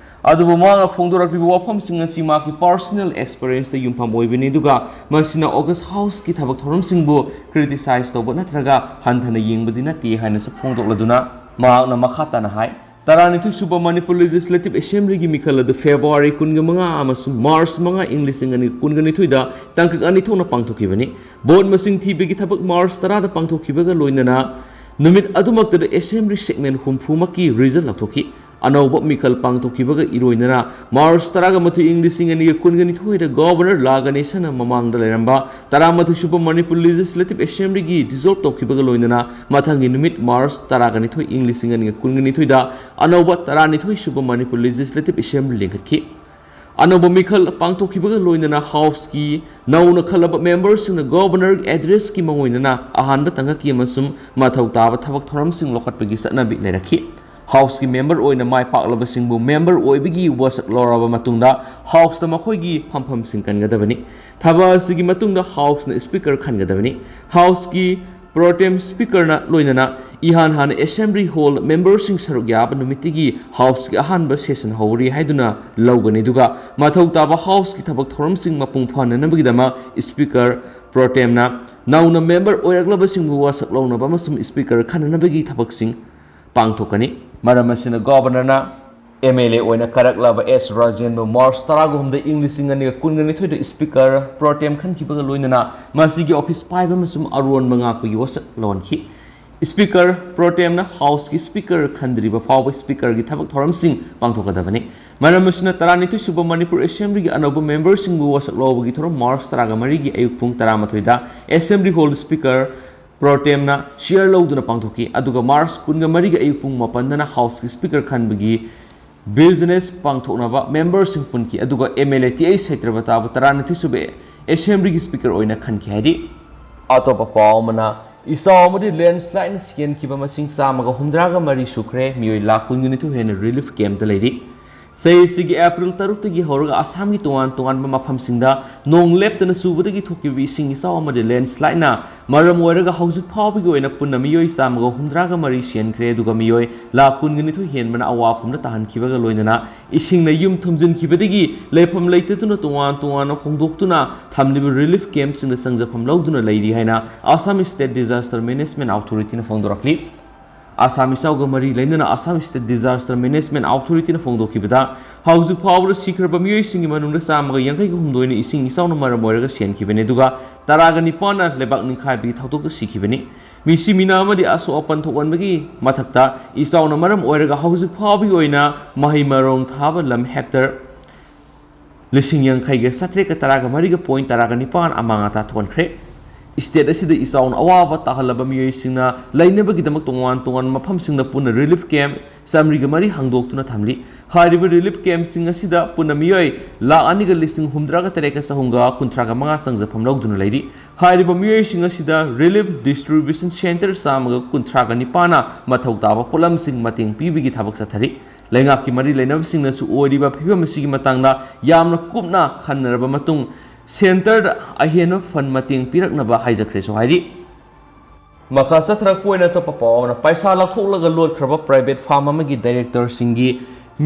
ꯑꯗꯨꯕꯨ ꯃꯍꯥꯛꯅ ꯐꯣꯡꯗꯣꯔꯛꯂꯤꯕ ꯋꯥꯐꯝꯁꯤꯡ ꯑꯁꯤ ꯃꯍꯥꯛꯀꯤ ꯄꯥꯔꯁꯣꯅꯦꯜ ꯑꯦꯛꯁꯄꯤꯔꯤꯌꯦꯟꯁꯇ ꯌꯨꯝꯐꯝ ꯑꯣꯏꯕꯅꯤ, ꯑꯗꯨꯒ ꯃꯁꯤꯅ ꯑꯣꯒꯁ ꯍꯥꯎꯁꯀꯤ ꯊꯕꯛ ꯊꯧꯔꯝꯁꯤꯡꯕꯨ ꯀ꯭ꯔꯤꯇꯤꯁꯥꯏꯖ ꯇꯧꯕ ꯅꯠꯇ꯭ꯔꯒ ꯍꯟꯊꯅ ꯌꯦꯡꯕꯗꯤ ꯅꯠꯇꯦ ꯍꯥꯏꯅꯁꯨ ꯐꯣꯡꯗꯣꯛꯂꯗꯨꯅ ꯃꯍꯥꯛꯅ ꯃꯈꯥ ꯇꯥꯅ ꯍꯥꯏ, ꯇꯔꯥꯅꯤꯊꯣꯏ ꯁꯨꯕ ꯃꯅꯤꯄꯨꯔ ꯂꯦꯖꯤꯁꯂꯦꯇꯤꯚ ꯑꯦꯁꯦꯝꯕ꯭ꯂꯤꯒꯤ ꯃꯤꯈꯜ ꯑꯗꯨ ꯐꯦꯕ꯭ꯔꯨꯋꯥꯔꯤ ꯀꯨꯟꯒ ꯃꯉꯥ ꯑꯃꯁꯨꯡ ꯃꯥꯔꯆ ꯃꯉꯥ, ꯏꯪ ꯂꯤꯁꯤꯡ ꯑꯅꯤ ꯀꯨꯟꯒ ꯅꯤꯊꯣꯏꯗ ꯇꯥꯡꯀꯛ ꯑꯅꯤ ꯊꯣꯛꯅ ꯄꯥꯡꯊꯣꯛꯈꯤꯕꯅꯤ꯫ ꯚꯣꯠ ꯃꯁꯤꯡ ꯊꯤꯕꯒꯤ ꯊꯕꯛ ꯃꯥꯔꯆ ꯇꯔꯥꯗ ꯄꯥꯡꯊꯣꯛꯈꯤꯕꯒ ꯂꯣꯏꯅꯅ ꯅꯨꯃꯤꯠ ꯑꯗꯨꯃꯛꯇꯗ ꯑꯦꯁꯦꯝꯕ꯭ꯂꯤ ꯁꯦꯒꯃꯦꯟ ꯍꯨꯝꯐꯨꯃꯛꯀꯤ ꯔꯤꯖꯜ ꯂꯥꯎꯊꯣꯛꯈꯤ꯫ ꯑꯅꯧꯕ ꯃꯤꯈꯜ ꯄꯥꯡꯊꯣꯛꯈꯤꯕꯒ ꯏꯔꯣꯏꯅꯅ ꯃꯥꯔꯆ ꯇꯔꯥꯒ ꯃꯥꯊꯣꯏ, ꯏꯪ ꯂꯤꯁꯤꯡ ꯑꯅꯤꯒ ꯀꯨꯟꯒ ꯅꯤꯊꯣꯏꯗ ꯒꯣꯕꯔꯅꯔ ꯂꯥ ꯒꯅꯦꯁꯟꯅ ꯃꯃꯥꯡꯗ ꯂꯩꯔꯝꯕ ꯇꯔꯥꯃꯥꯊꯣꯏ ꯁꯨꯕ ꯃꯅꯤꯄꯨꯔ ꯂꯦꯖꯤꯁꯂꯦꯇꯤꯚ ꯑꯦꯁꯦꯝꯕ꯭ꯂꯤꯒꯤ ꯗꯤꯖꯣꯜꯕ ꯇꯧꯈꯤꯕꯒ ꯂꯣꯏꯅꯅ ꯃꯊꯪꯒꯤ ꯅꯨꯃꯤꯠ ꯃꯥꯔꯆ ꯇꯔꯥꯒ ꯅꯤꯊꯣꯏ, ꯏꯪ ꯂꯤꯁꯤꯡ ꯑꯅꯤꯒ ꯀꯨꯟꯒ ꯅꯤꯊꯣꯏꯗ ꯑꯅꯧꯕ ꯇꯔꯥꯅꯤꯊꯣꯏ ꯁꯨꯕ ꯃꯅꯤꯄꯨꯔ ꯂꯦꯖꯤꯁꯂꯦꯇꯤꯚ ꯑꯦꯁꯦꯝꯕ꯭ꯂꯤ ꯂꯤꯡꯈꯠꯈꯤ꯫ ꯑꯅꯧꯕ ꯃꯤꯈꯜ ꯄꯥꯡꯊꯣꯛꯈꯤꯕꯒ ꯂꯣꯏꯅꯅ ꯍꯥꯎꯁꯀꯤ ꯅꯧꯅ ꯈꯜꯂꯕ ꯃꯦꯝꯕꯔꯁꯤꯡꯅ ꯒꯣꯕꯔꯅꯔꯒꯤ ꯑꯦꯗ꯭ꯔꯦꯁꯀꯤ ꯃꯑꯣꯡ ꯑꯣꯏꯅꯅ ꯑꯍꯥꯟꯕ ꯇꯥꯡꯀꯛꯀꯤ ꯑꯃꯁꯨꯡ ꯃꯊꯧ ꯇꯥꯕ ꯊꯕꯛ ꯊꯧꯔꯝꯁꯤꯡ ꯂꯧꯈꯠꯄꯒꯤ ꯆꯠꯅꯕꯤ ꯂꯩꯔꯛꯈꯤ꯫ ꯍꯥꯎꯁꯀꯤ ꯃꯦꯝꯕꯔ ꯑꯣꯏꯅ ꯃꯥꯏ ꯄꯥꯛꯂꯕꯁꯤꯡꯕꯨ ꯃꯦꯝꯕꯔ ꯑꯣꯏꯕꯒꯤ ꯋꯥꯁꯛ ꯂꯧꯔꯕ ꯃꯇꯨꯡꯗ ꯍꯥꯎꯁꯇ ꯃꯈꯣꯏꯒꯤ ꯐꯝꯐꯝꯁꯤꯡ ꯀꯟꯒꯗꯕꯅꯤ꯫ ꯊꯕꯛ ꯑꯁꯤꯒꯤ ꯃꯇꯨꯡꯗ ꯍꯥꯎꯁꯅ ꯁ꯭ꯄꯤꯀꯔ ꯈꯟꯒꯗꯕꯅꯤ꯫ ꯍꯥꯎꯁꯀꯤ ꯄ꯭ꯔꯣꯇꯦꯝ ꯁ꯭ꯄꯤꯀꯔꯅ ꯂꯣꯏꯅꯅ ꯏꯍꯥꯟ ꯍꯥꯟꯅ ꯑꯦꯁꯦꯝꯕ꯭ꯂꯤ ꯍꯣꯜ ꯃꯦꯝꯕꯔꯁꯤꯡ ꯁꯔꯨꯛ ꯌꯥꯕ ꯅꯨꯃꯤꯠꯇꯒꯤ ꯍꯥꯎꯁꯀꯤ ꯑꯍꯥꯟꯕ ꯁꯦꯁꯟ ꯍꯧꯔꯤ ꯍꯥꯏꯗꯨꯅ ꯂꯧꯒꯅꯤ, ꯑꯗꯨꯒ ꯃꯊꯧ ꯇꯥꯕ ꯍꯥꯎꯁꯀꯤ ꯊꯕꯛ ꯊꯧꯔꯝꯁꯤꯡ ꯃꯄꯨꯡ ꯐꯥꯍꯟꯅꯕꯒꯤꯗꯃꯛ ꯁ꯭ꯄꯤꯀꯔ ꯄ꯭ꯔꯣꯇꯦꯝꯅ ꯅꯧꯅ ꯃꯦꯝꯕꯔ ꯑꯣꯏꯔꯛꯂꯕꯁꯤꯡꯕꯨ ꯋꯥꯁꯛ ꯂꯧꯅꯕ ꯑꯃꯁꯨꯡ ꯁ꯭ꯄꯤꯀꯔ ꯈꯟꯅꯅꯕꯒꯤ ꯊꯕꯛꯁꯤꯡ ꯄꯥꯡꯊꯣꯛꯀꯅꯤ꯫ ꯃꯔꯝ ꯑꯁꯤꯅ ꯒꯣꯕꯔꯅꯔꯅ ꯑꯦꯝ ꯑꯦꯜ ꯑꯦ ꯑꯣꯏꯅ ꯀꯥꯔꯛꯂꯕ ꯑꯦꯁ ꯔꯥꯖꯦꯟꯕꯨ ꯃꯥꯔꯆ ꯇꯔꯥꯒ ꯍꯨꯝꯗꯣꯏ, ꯏꯪ ꯂꯤꯁꯤꯡ ꯑꯅꯤꯒ ꯀꯨꯟꯒ ꯅꯤꯊꯣꯏꯗ ꯁ꯭ꯄꯤꯀꯔ ꯄ꯭ꯔꯣꯇꯦꯝ ꯈꯟꯈꯤꯕꯒ ꯂꯣꯏꯅꯅ ꯃꯁꯤꯒꯤ ꯑꯣꯐꯤꯁ ꯄꯥꯏꯕ ꯑꯃꯁꯨꯡ ꯑꯔꯣꯟꯕ ꯉꯥꯛꯄꯒꯤ ꯋꯥꯁꯛ ꯂꯧꯍꯟꯈꯤ꯫ Speaker pro temꯅ Houseꯀꯤ Speaker ꯈꯟꯗ꯭ꯔꯤꯕ ꯐꯥꯎꯕ Speakerꯒꯤ ꯊꯕꯛ ꯊꯧꯔꯝꯁꯤꯡ ꯄꯥꯡꯊꯣꯛꯀꯗꯕꯅꯤ꯫ ꯃꯔꯝ ꯑꯁꯤꯅ, ꯇꯔꯥꯅꯤꯊꯣꯏ ꯁꯨꯕ ꯃꯅꯤꯄꯨꯔ Assemblyꯒꯤ ꯑꯅꯧꯕ memberꯁꯤꯡꯕꯨ ꯋꯥꯁꯛ ꯂꯧꯕꯒꯤ ꯊꯧꯔꯝ March ꯇꯔꯥꯃꯔꯤꯒꯤ ꯑꯌꯨꯛ ꯄꯨꯡ ꯇꯔꯥꯃꯥꯊꯣꯏꯗ Assembly Hall Speaker pro temꯅ chair ꯂꯧꯗꯨꯅ ꯄꯥꯡꯊꯣꯛꯈꯤ꯫ ꯑꯗꯨꯒ March ꯀꯨꯟꯃꯔꯤꯒꯤ ꯑꯌꯨꯛ ꯄꯨꯡ ꯃꯥꯄꯟꯗꯅ Houseꯀꯤ Speaker ꯈꯟꯕꯒꯤ business ꯄꯥꯡꯊꯣꯛꯅꯕ memberꯁꯤꯡ ꯄꯨꯟꯈꯤ꯫ ꯑꯗꯨꯒ MLA ꯇꯤ ꯑꯩꯆ ꯁꯩꯇ꯭ꯔꯕꯇꯥꯕꯨ ꯇꯔꯥꯅꯤꯊꯣꯏ ꯁꯨꯕ Assemblyꯒꯤ Speaker ꯑꯣꯏꯅ ꯈꯟꯈꯤ ꯍꯥꯏꯔꯤ꯫ ꯑꯇꯣꯞꯄ ꯄꯥꯎ ꯑꯃꯅ, ꯏꯆꯥꯎ ꯑꯃꯗꯤ landslideꯅ ꯁꯤꯍꯟꯈꯤꯕ ꯃꯁꯤꯡ ꯆꯥꯝꯃꯒ ꯍꯨꯝꯗ꯭ꯔꯥꯒ ꯃꯔꯤ ꯁꯨꯈ꯭ꯔꯦ꯫ ꯃꯤꯑꯣꯏ ꯂꯥꯈ ꯀꯨꯟꯒ ꯅꯤꯊꯣꯏ ꯍꯦꯟꯅ relief campꯇ ꯂꯩꯔꯤ꯫ ꯆꯍꯤꯁꯤꯒꯤ April ꯇꯔꯨꯛꯇꯒꯤ ꯍꯧꯔꯒ ꯑꯁꯥꯝꯒꯤ ꯇꯣꯉꯥꯟ ꯇꯣꯉꯥꯟꯕ ꯃꯐꯝꯁꯤꯡꯗ ꯅꯣꯡ ꯂꯦꯞꯇꯅ ꯆꯨꯕꯗꯒꯤ ꯊꯣꯛꯈꯤꯕ ꯏꯁꯤꯡ ꯏꯆꯥꯎ ꯑꯃꯗꯤ landslideꯅ ꯃꯔꯝ ꯑꯣꯏꯔꯒ ꯍꯧꯖꯤꯛ ꯐꯥꯎꯕꯒꯤ ꯑꯣꯏꯅ ꯄꯨꯟꯅ ꯃꯤꯑꯣꯏ ꯆꯥꯝꯃꯒ ꯍꯨꯝꯗ꯭ꯔꯥꯒ ꯃꯔꯤ ꯁꯤꯍꯟꯈ꯭ꯔꯦ, ꯑꯗꯨꯒ ꯃꯤꯑꯣꯏ ꯂꯥꯈ ꯀꯨꯟꯒ ꯅꯤꯊꯣꯏ ꯍꯦꯟꯕꯅ ꯑꯋꯥꯐꯝꯗ ꯇꯥꯍꯟꯈꯤꯕꯒ ꯂꯣꯏꯅꯅ ꯏꯁꯤꯡꯅ ꯌꯨꯝ ꯊꯨꯝꯖꯤꯟꯈꯤꯕꯗꯒꯤ ꯂꯩꯐꯝ ꯂꯩꯇꯗꯨꯅ ꯇꯣꯉꯥꯟ ꯇꯣꯉꯥꯟꯅ ꯍꯣꯡꯗꯣꯛꯇꯨꯅ ꯊꯝꯂꯤꯕ relief campꯁꯤꯡꯗ ꯆꯪꯖꯐꯝ ꯂꯧꯗꯨꯅ ꯂꯩꯔꯤ ꯍꯥꯏꯅ Assam State Disaster Management Authorityꯅ ꯐꯣꯡꯗꯣꯔꯛꯂꯤ꯫ Assam ꯏꯆꯥꯎꯒ ꯃꯔꯤ ꯂꯩꯅꯅ Assam State Disaster Management Authorityꯅ ꯐꯣꯡꯗꯣꯛꯈꯤꯕꯗ, ꯍꯧꯖꯤꯛ ꯐꯥꯎꯕꯗ ꯁꯤꯈ꯭ꯔꯕ ꯃꯤꯑꯣꯏꯁꯤꯡꯒꯤ ꯃꯅꯨꯡꯗ ꯆꯥꯝꯃꯒ ꯌꯥꯡꯈꯩꯒ ꯍꯨꯝꯗꯣꯏꯅ ꯏꯁꯤꯡ ꯏꯆꯥꯎꯅ ꯃꯔꯝ ꯑꯣꯏꯔꯒ ꯁꯤꯍꯟꯈꯤꯕꯅꯤ, ꯑꯗꯨꯒ ꯇꯔꯥꯒ ꯅꯤꯄꯥꯟꯅ ꯂꯩꯕꯥꯛ ꯅꯤꯡꯈꯥꯏꯕꯒꯤ ꯊꯧꯗꯣꯛꯇ ꯁꯤꯈꯤꯕꯅꯤ꯫ ꯃꯤꯁꯤ ꯃꯤꯅꯥ ꯑꯃꯗꯤ ꯑꯁꯣꯛ ꯑꯄꯟ ꯊꯣꯛꯍꯟꯕꯒꯤ ꯃꯊꯛꯇ, ꯏꯆꯥꯎꯅ ꯃꯔꯝ ꯑꯣꯏꯔꯒ ꯍꯧꯖꯤꯛ ꯐꯥꯎꯕꯒꯤ ꯑꯣꯏꯅ ꯃꯍꯩ ꯃꯔꯣꯡ ꯊꯥꯕ ꯂꯝ hectare ꯂꯤꯁꯤꯡ ꯌꯥꯡꯈꯩꯒ ꯆꯥꯇ꯭ꯔꯦꯠꯀ ꯇꯔꯥꯒ ꯃꯔꯤꯒ point ꯇꯔꯥꯒ ꯅꯤꯄꯥꯟ ꯑꯃꯥꯡ ꯑꯇꯥ ꯊꯣꯛꯍꯟꯈ꯭ꯔꯦ꯫ State ꯑꯁꯤꯗ ꯏꯆꯥꯎꯅ ꯑꯋꯥꯕ ꯇꯥꯍꯜꯂꯕ ꯃꯤꯑꯣꯏꯁꯤꯡꯅ ꯂꯩꯅꯕꯒꯤꯗꯃꯛ ꯇꯣꯉꯥꯟ ꯇꯣꯉꯥꯟꯕ ꯃꯐꯝꯁꯤꯡꯗ ꯄꯨꯟꯅ relief camp ꯆꯥꯃꯔꯤꯒ ꯃꯔꯤ ꯍꯥꯡꯗꯣꯛꯇꯨꯅ ꯊꯝꯂꯤ꯫ ꯍꯥꯏꯔꯤꯕ relief campꯁꯤꯡ ꯑꯁꯤꯗ ꯄꯨꯟꯅ ꯃꯤꯑꯣꯏ ꯂꯥꯈ ꯑꯅꯤꯒ ꯂꯤꯁꯤꯡ ꯍꯨꯝꯗ꯭ꯔꯥꯒ ꯇꯔꯦꯠꯀ ꯆꯍꯨꯝꯒ ꯀꯨꯟꯊ꯭ꯔꯥꯒ ꯃꯉꯥ ꯆꯪꯖꯐꯝ ꯂꯧꯗꯨꯅ ꯂꯩꯔꯤ꯫ ꯍꯥꯏꯔꯤꯕ ꯃꯤꯑꯣꯏꯁꯤꯡ ꯑꯁꯤꯗ relief distribution centre ꯆꯥꯝꯃꯒ ꯀꯨꯟꯊ꯭ꯔꯥꯒ ꯅꯤꯄꯥꯟꯅ ꯃꯊꯧ ꯇꯥꯕ ꯄꯣꯠꯂꯝꯁꯤꯡ ꯃꯇꯦꯡ ꯄꯤꯕꯒꯤ ꯊꯕꯛ ꯆꯠꯊꯔꯤ꯫ ꯂꯩꯉꯥꯛꯀꯤ ꯃꯔꯤ ꯂꯩꯅꯕꯁꯤꯡꯅꯁꯨ ꯑꯣꯏꯔꯤꯕ ꯐꯤꯕꯝ ꯑꯁꯤꯒꯤ ꯃꯇꯥꯡꯗ ꯌꯥꯝꯅ ꯀꯨꯞꯅ ꯈꯟꯅꯔꯕ ꯃꯇꯨꯡ centreꯗ ꯑꯍꯦꯟꯕ fund ꯃꯇꯦꯡ ꯄꯤꯔꯛꯅꯕ ꯍꯥꯏꯖꯈ꯭ꯔꯦꯁꯨ ꯍꯥꯏꯔꯤ꯫ ꯃꯈꯥ ꯆꯠꯊꯔꯛꯄ ꯑꯣꯏꯅ ꯑꯇꯣꯞꯄ ꯄꯥꯎ ꯑꯃꯅ, ꯄꯩꯁꯥ ꯂꯧꯊꯣꯛꯂꯒ ꯂꯣꯠꯈ꯭ꯔꯕ private farm ꯑꯃꯒꯤ directorꯁꯤꯡꯒꯤ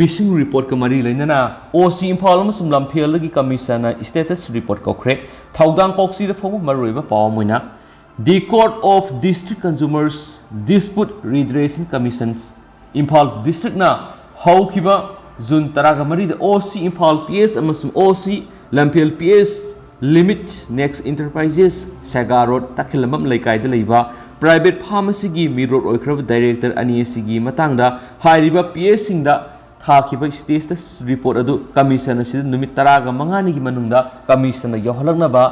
missing reportꯀ ꯃꯔꯤ ꯂꯩꯅꯅ OC ꯏꯝꯐꯥꯜ ꯑꯃꯁꯨꯡ ꯂꯝꯐꯦꯜꯗꯒꯤ commissionerꯅ status report ꯀꯧꯈ꯭ꯔꯦ꯫ ꯊꯧꯗꯥꯡ ꯄꯥꯎꯆꯦꯗ ꯐꯣꯡꯕ ꯃꯔꯨꯑꯣꯏꯕ ꯄꯥꯎ ꯑꯃ ꯑꯣꯏꯅ, The Court of District Consumers Dispute Redressal Commissions, Imphal districtꯅ ꯍꯧꯈꯤꯕ June ꯇꯔꯥꯒ ꯃꯔꯤꯗ OC ꯏꯝꯐꯥꯜ PS ꯑꯃꯁꯨꯡ OC Lamphel PS Limited, Next Enterprises, ꯁꯦꯒꯥ ꯔꯣꯗ, ꯇꯈꯦꯜꯂꯝꯕꯝ ꯂꯩꯀꯥꯏꯗ ꯂꯩꯕ Private farm ꯑꯁꯤꯒꯤ ꯃꯤꯔꯣꯠ ꯑꯣꯏꯈ꯭ꯔꯕ director ꯑꯅꯤ ꯑꯁꯤꯒꯤ ꯃꯇꯥꯡꯗ ꯍꯥꯏꯔꯤꯕ P S ꯁꯤꯡꯗ ꯊꯥꯈꯤꯕ status report ꯑꯗꯨ commission ꯑꯁꯤꯗ ꯅꯨꯃꯤꯠ ꯇꯔꯥꯒ ꯃꯉꯥꯅꯤꯒꯤ ꯃꯅꯨꯡꯗ commission ꯅ ꯌꯧꯍꯜꯂꯛꯅꯕ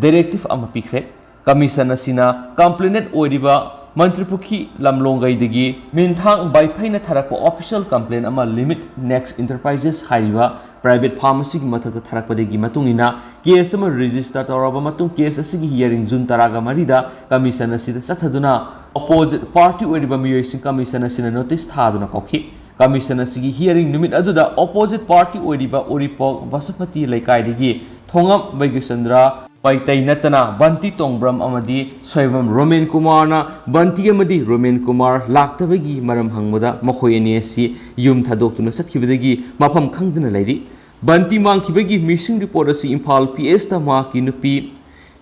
directive ꯑꯃ ꯄꯤꯈ꯭ꯔꯦ꯫ Commission ꯑꯁꯤꯅ complainant ꯑꯣꯏꯔꯤꯕ ꯃꯟꯇ꯭ꯔꯤꯄꯨꯈ꯭ꯔꯤ ꯂꯝꯂꯣꯡꯒꯩꯗꯒꯤ ꯃꯤꯟꯊꯥꯡ ꯕꯥꯏꯐꯩꯅ ꯊꯥꯔꯛꯄ official complaint ꯑꯃ Limit Next Enterprises ꯍꯥꯏꯔꯤꯕ private farm ꯑꯁꯤꯒꯤ ꯃꯊꯛꯇ ꯊꯥꯔꯛꯄꯗꯒꯤ ꯃꯇꯨꯡ ꯏꯟꯅ case ꯑꯃ register ꯇꯧꯔꯕ ꯃꯇꯨꯡ, case ꯑꯁꯤꯒꯤ hearing June ꯇꯔꯥꯒ ꯃꯔꯤꯗ commission ꯑꯁꯤꯗ ꯆꯠꯊꯗꯨꯅ opposite party ꯑꯣꯏꯔꯤꯕ ꯃꯤꯑꯣꯏꯁꯤꯡ commission ꯑꯁꯤꯅ notice ꯊꯥꯗꯨꯅ ꯀꯧꯈꯤ꯫ Commission ꯑꯁꯤꯒꯤ hearing ꯅꯨꯃꯤꯠ ꯑꯗꯨꯗ opposite party ꯑꯣꯏꯔꯤꯕ ꯎꯔꯤꯄꯣꯛ ꯕꯁꯨꯄꯇꯤ ꯂꯩꯀꯥꯏꯗꯒꯤ ꯊꯣꯉꯝ ꯕꯩꯒ꯭ꯌꯆꯟꯗ꯭ꯔ ꯄꯩꯇꯩ ꯅꯠꯇꯅ ꯕꯟꯇꯤ ꯇꯣꯡꯕ꯭ꯔꯝ ꯑꯃꯗꯤ ꯁꯣꯏꯕꯝ ꯔꯣꯃꯦꯟ ꯀꯨꯃꯥꯔꯅ ꯕꯟꯇꯤ ꯑꯃꯗꯤ ꯔꯣꯃꯦꯟ ꯀꯨꯃꯥꯔ ꯂꯥꯛꯇꯕꯒꯤ ꯃꯔꯝ ꯍꯪꯕꯗ ꯃꯈꯣꯏ ꯑꯅꯤ ꯑꯁꯤ ꯌꯨꯝ ꯊꯥꯗꯣꯛꯇꯨꯅ ꯆꯠꯈꯤꯕꯗꯒꯤ ꯃꯐꯝ ꯈꯪꯗꯅ ꯂꯩꯔꯤ꯫ ꯕꯟꯇꯤ ꯃꯥꯡꯈꯤꯕꯒꯤ missing report ꯑꯁꯤ ꯏꯝꯐꯥꯜ P S ꯇ ꯃꯍꯥꯛꯀꯤ ꯅꯨꯄꯤ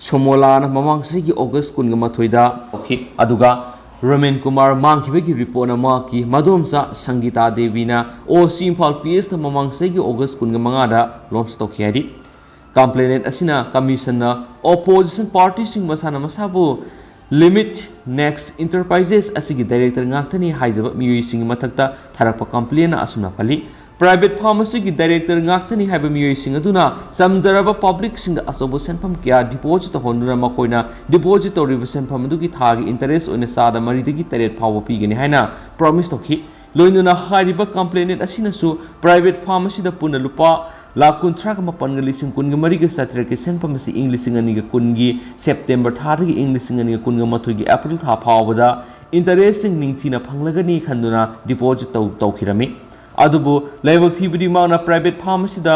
ꯁꯣꯃꯣꯂꯥꯅ ꯃꯃꯥꯡ ꯆꯍꯤꯒꯤ August ꯀꯨꯟꯒ ꯃꯥꯊꯣꯏꯗ ꯇꯧꯈꯤ꯫ ꯑꯗꯨꯒ ꯔꯣꯃꯦꯟ ꯀꯨꯃꯥꯔ ꯃꯥꯡꯈꯤꯕꯒꯤ report ꯅ ꯃꯍꯥꯛꯀꯤ ꯃꯗꯣꯝꯆꯥ ꯁꯪꯒꯤꯇꯥ ꯗꯦꯕꯤꯅ O C Imphal P S ꯇ ꯃꯃꯥꯡ ꯆꯍꯤꯒꯤ August ꯀꯨꯟꯒ ꯃꯉꯥꯗ launch ꯇꯧꯈꯤ ꯍꯥꯏꯔꯤ꯫ Complainant ꯑꯁꯤꯅ commission ꯅ opposition party ꯁꯤꯡ ꯃꯁꯥꯅ ꯃꯁꯥꯕꯨ Limit Next Enterprises ꯑꯁꯤꯒꯤ director ꯉꯥꯛꯇꯅꯤ ꯍꯥꯏꯖꯕ ꯃꯤꯑꯣꯏꯁꯤꯡꯒꯤ ꯃꯊꯛꯇ ꯊꯥꯔꯛꯄ complaint ꯅ ꯑꯁꯨꯝꯅ ꯄꯜꯂꯤ꯫ Private farm ꯑꯁꯤꯒꯤ director ꯉꯥꯛꯇꯅꯤ ꯍꯥꯏꯕ ꯃꯤꯑꯣꯏꯁꯤꯡ ꯑꯗꯨꯅ ꯆꯝꯖꯔꯕ public ꯁꯤꯡꯗ ꯑꯆꯧꯕ ꯁꯦꯟꯐꯝ ꯀꯌꯥ deposit ꯇꯧꯍꯟꯗꯨꯅ ꯃꯈꯣꯏꯅ deposit ꯇꯧꯔꯤꯕ ꯁꯦꯟꯐꯝ ꯑꯗꯨꯒꯤ ꯊꯥꯒꯤ interest ꯑꯣꯏꯅ ꯆꯥꯗ ꯃꯔꯤꯗꯒꯤ ꯇꯔꯦꯠ ꯐꯥꯎꯕ ꯄꯤꯒꯅꯤ ꯍꯥꯏꯅ promise ꯇꯧꯈꯤ꯫ ꯂꯣꯏꯅꯅ ꯍꯥꯏꯔꯤꯕ complainant ꯑꯁꯤꯅꯁꯨ private farm ꯑꯁꯤꯗ ꯄꯨꯟꯅ ꯂꯨꯄꯥ ꯂꯥꯈ ꯀꯨꯟꯊ꯭ꯔꯥꯒ ꯃꯥꯄꯟꯒ ꯂꯤꯁꯤꯡ ꯀꯨꯟꯒ ꯃꯔꯤꯒ ꯆꯥꯇ꯭ꯔꯦꯠꯀꯤ ꯁꯦꯟꯐꯝ ꯑꯁꯤ ꯏꯪ ꯂꯤꯁꯤꯡ ꯑꯅꯤꯒ ꯀꯨꯟꯒꯤ September ꯊꯥꯗꯒꯤ ꯏꯪ ꯂꯤꯁꯤꯡ ꯑꯅꯤꯒ ꯀꯨꯟꯒ ꯃꯥꯊꯣꯏꯒꯤ April ꯊꯥ ꯐꯥꯎꯕꯗ interest ꯁꯤꯡ ꯅꯤꯡꯊꯤꯅ ꯐꯪꯂꯒꯅꯤ ꯈꯟꯗꯨꯅ deposit ꯇꯧ-, ꯇꯧꯈꯤꯔꯝꯃꯤ꯫ ꯑꯗꯨꯕꯨ ꯂꯥꯏꯕꯛ ꯊꯤꯕꯗꯤ ꯃꯍꯥꯛꯅ private farm ꯑꯁꯤꯗ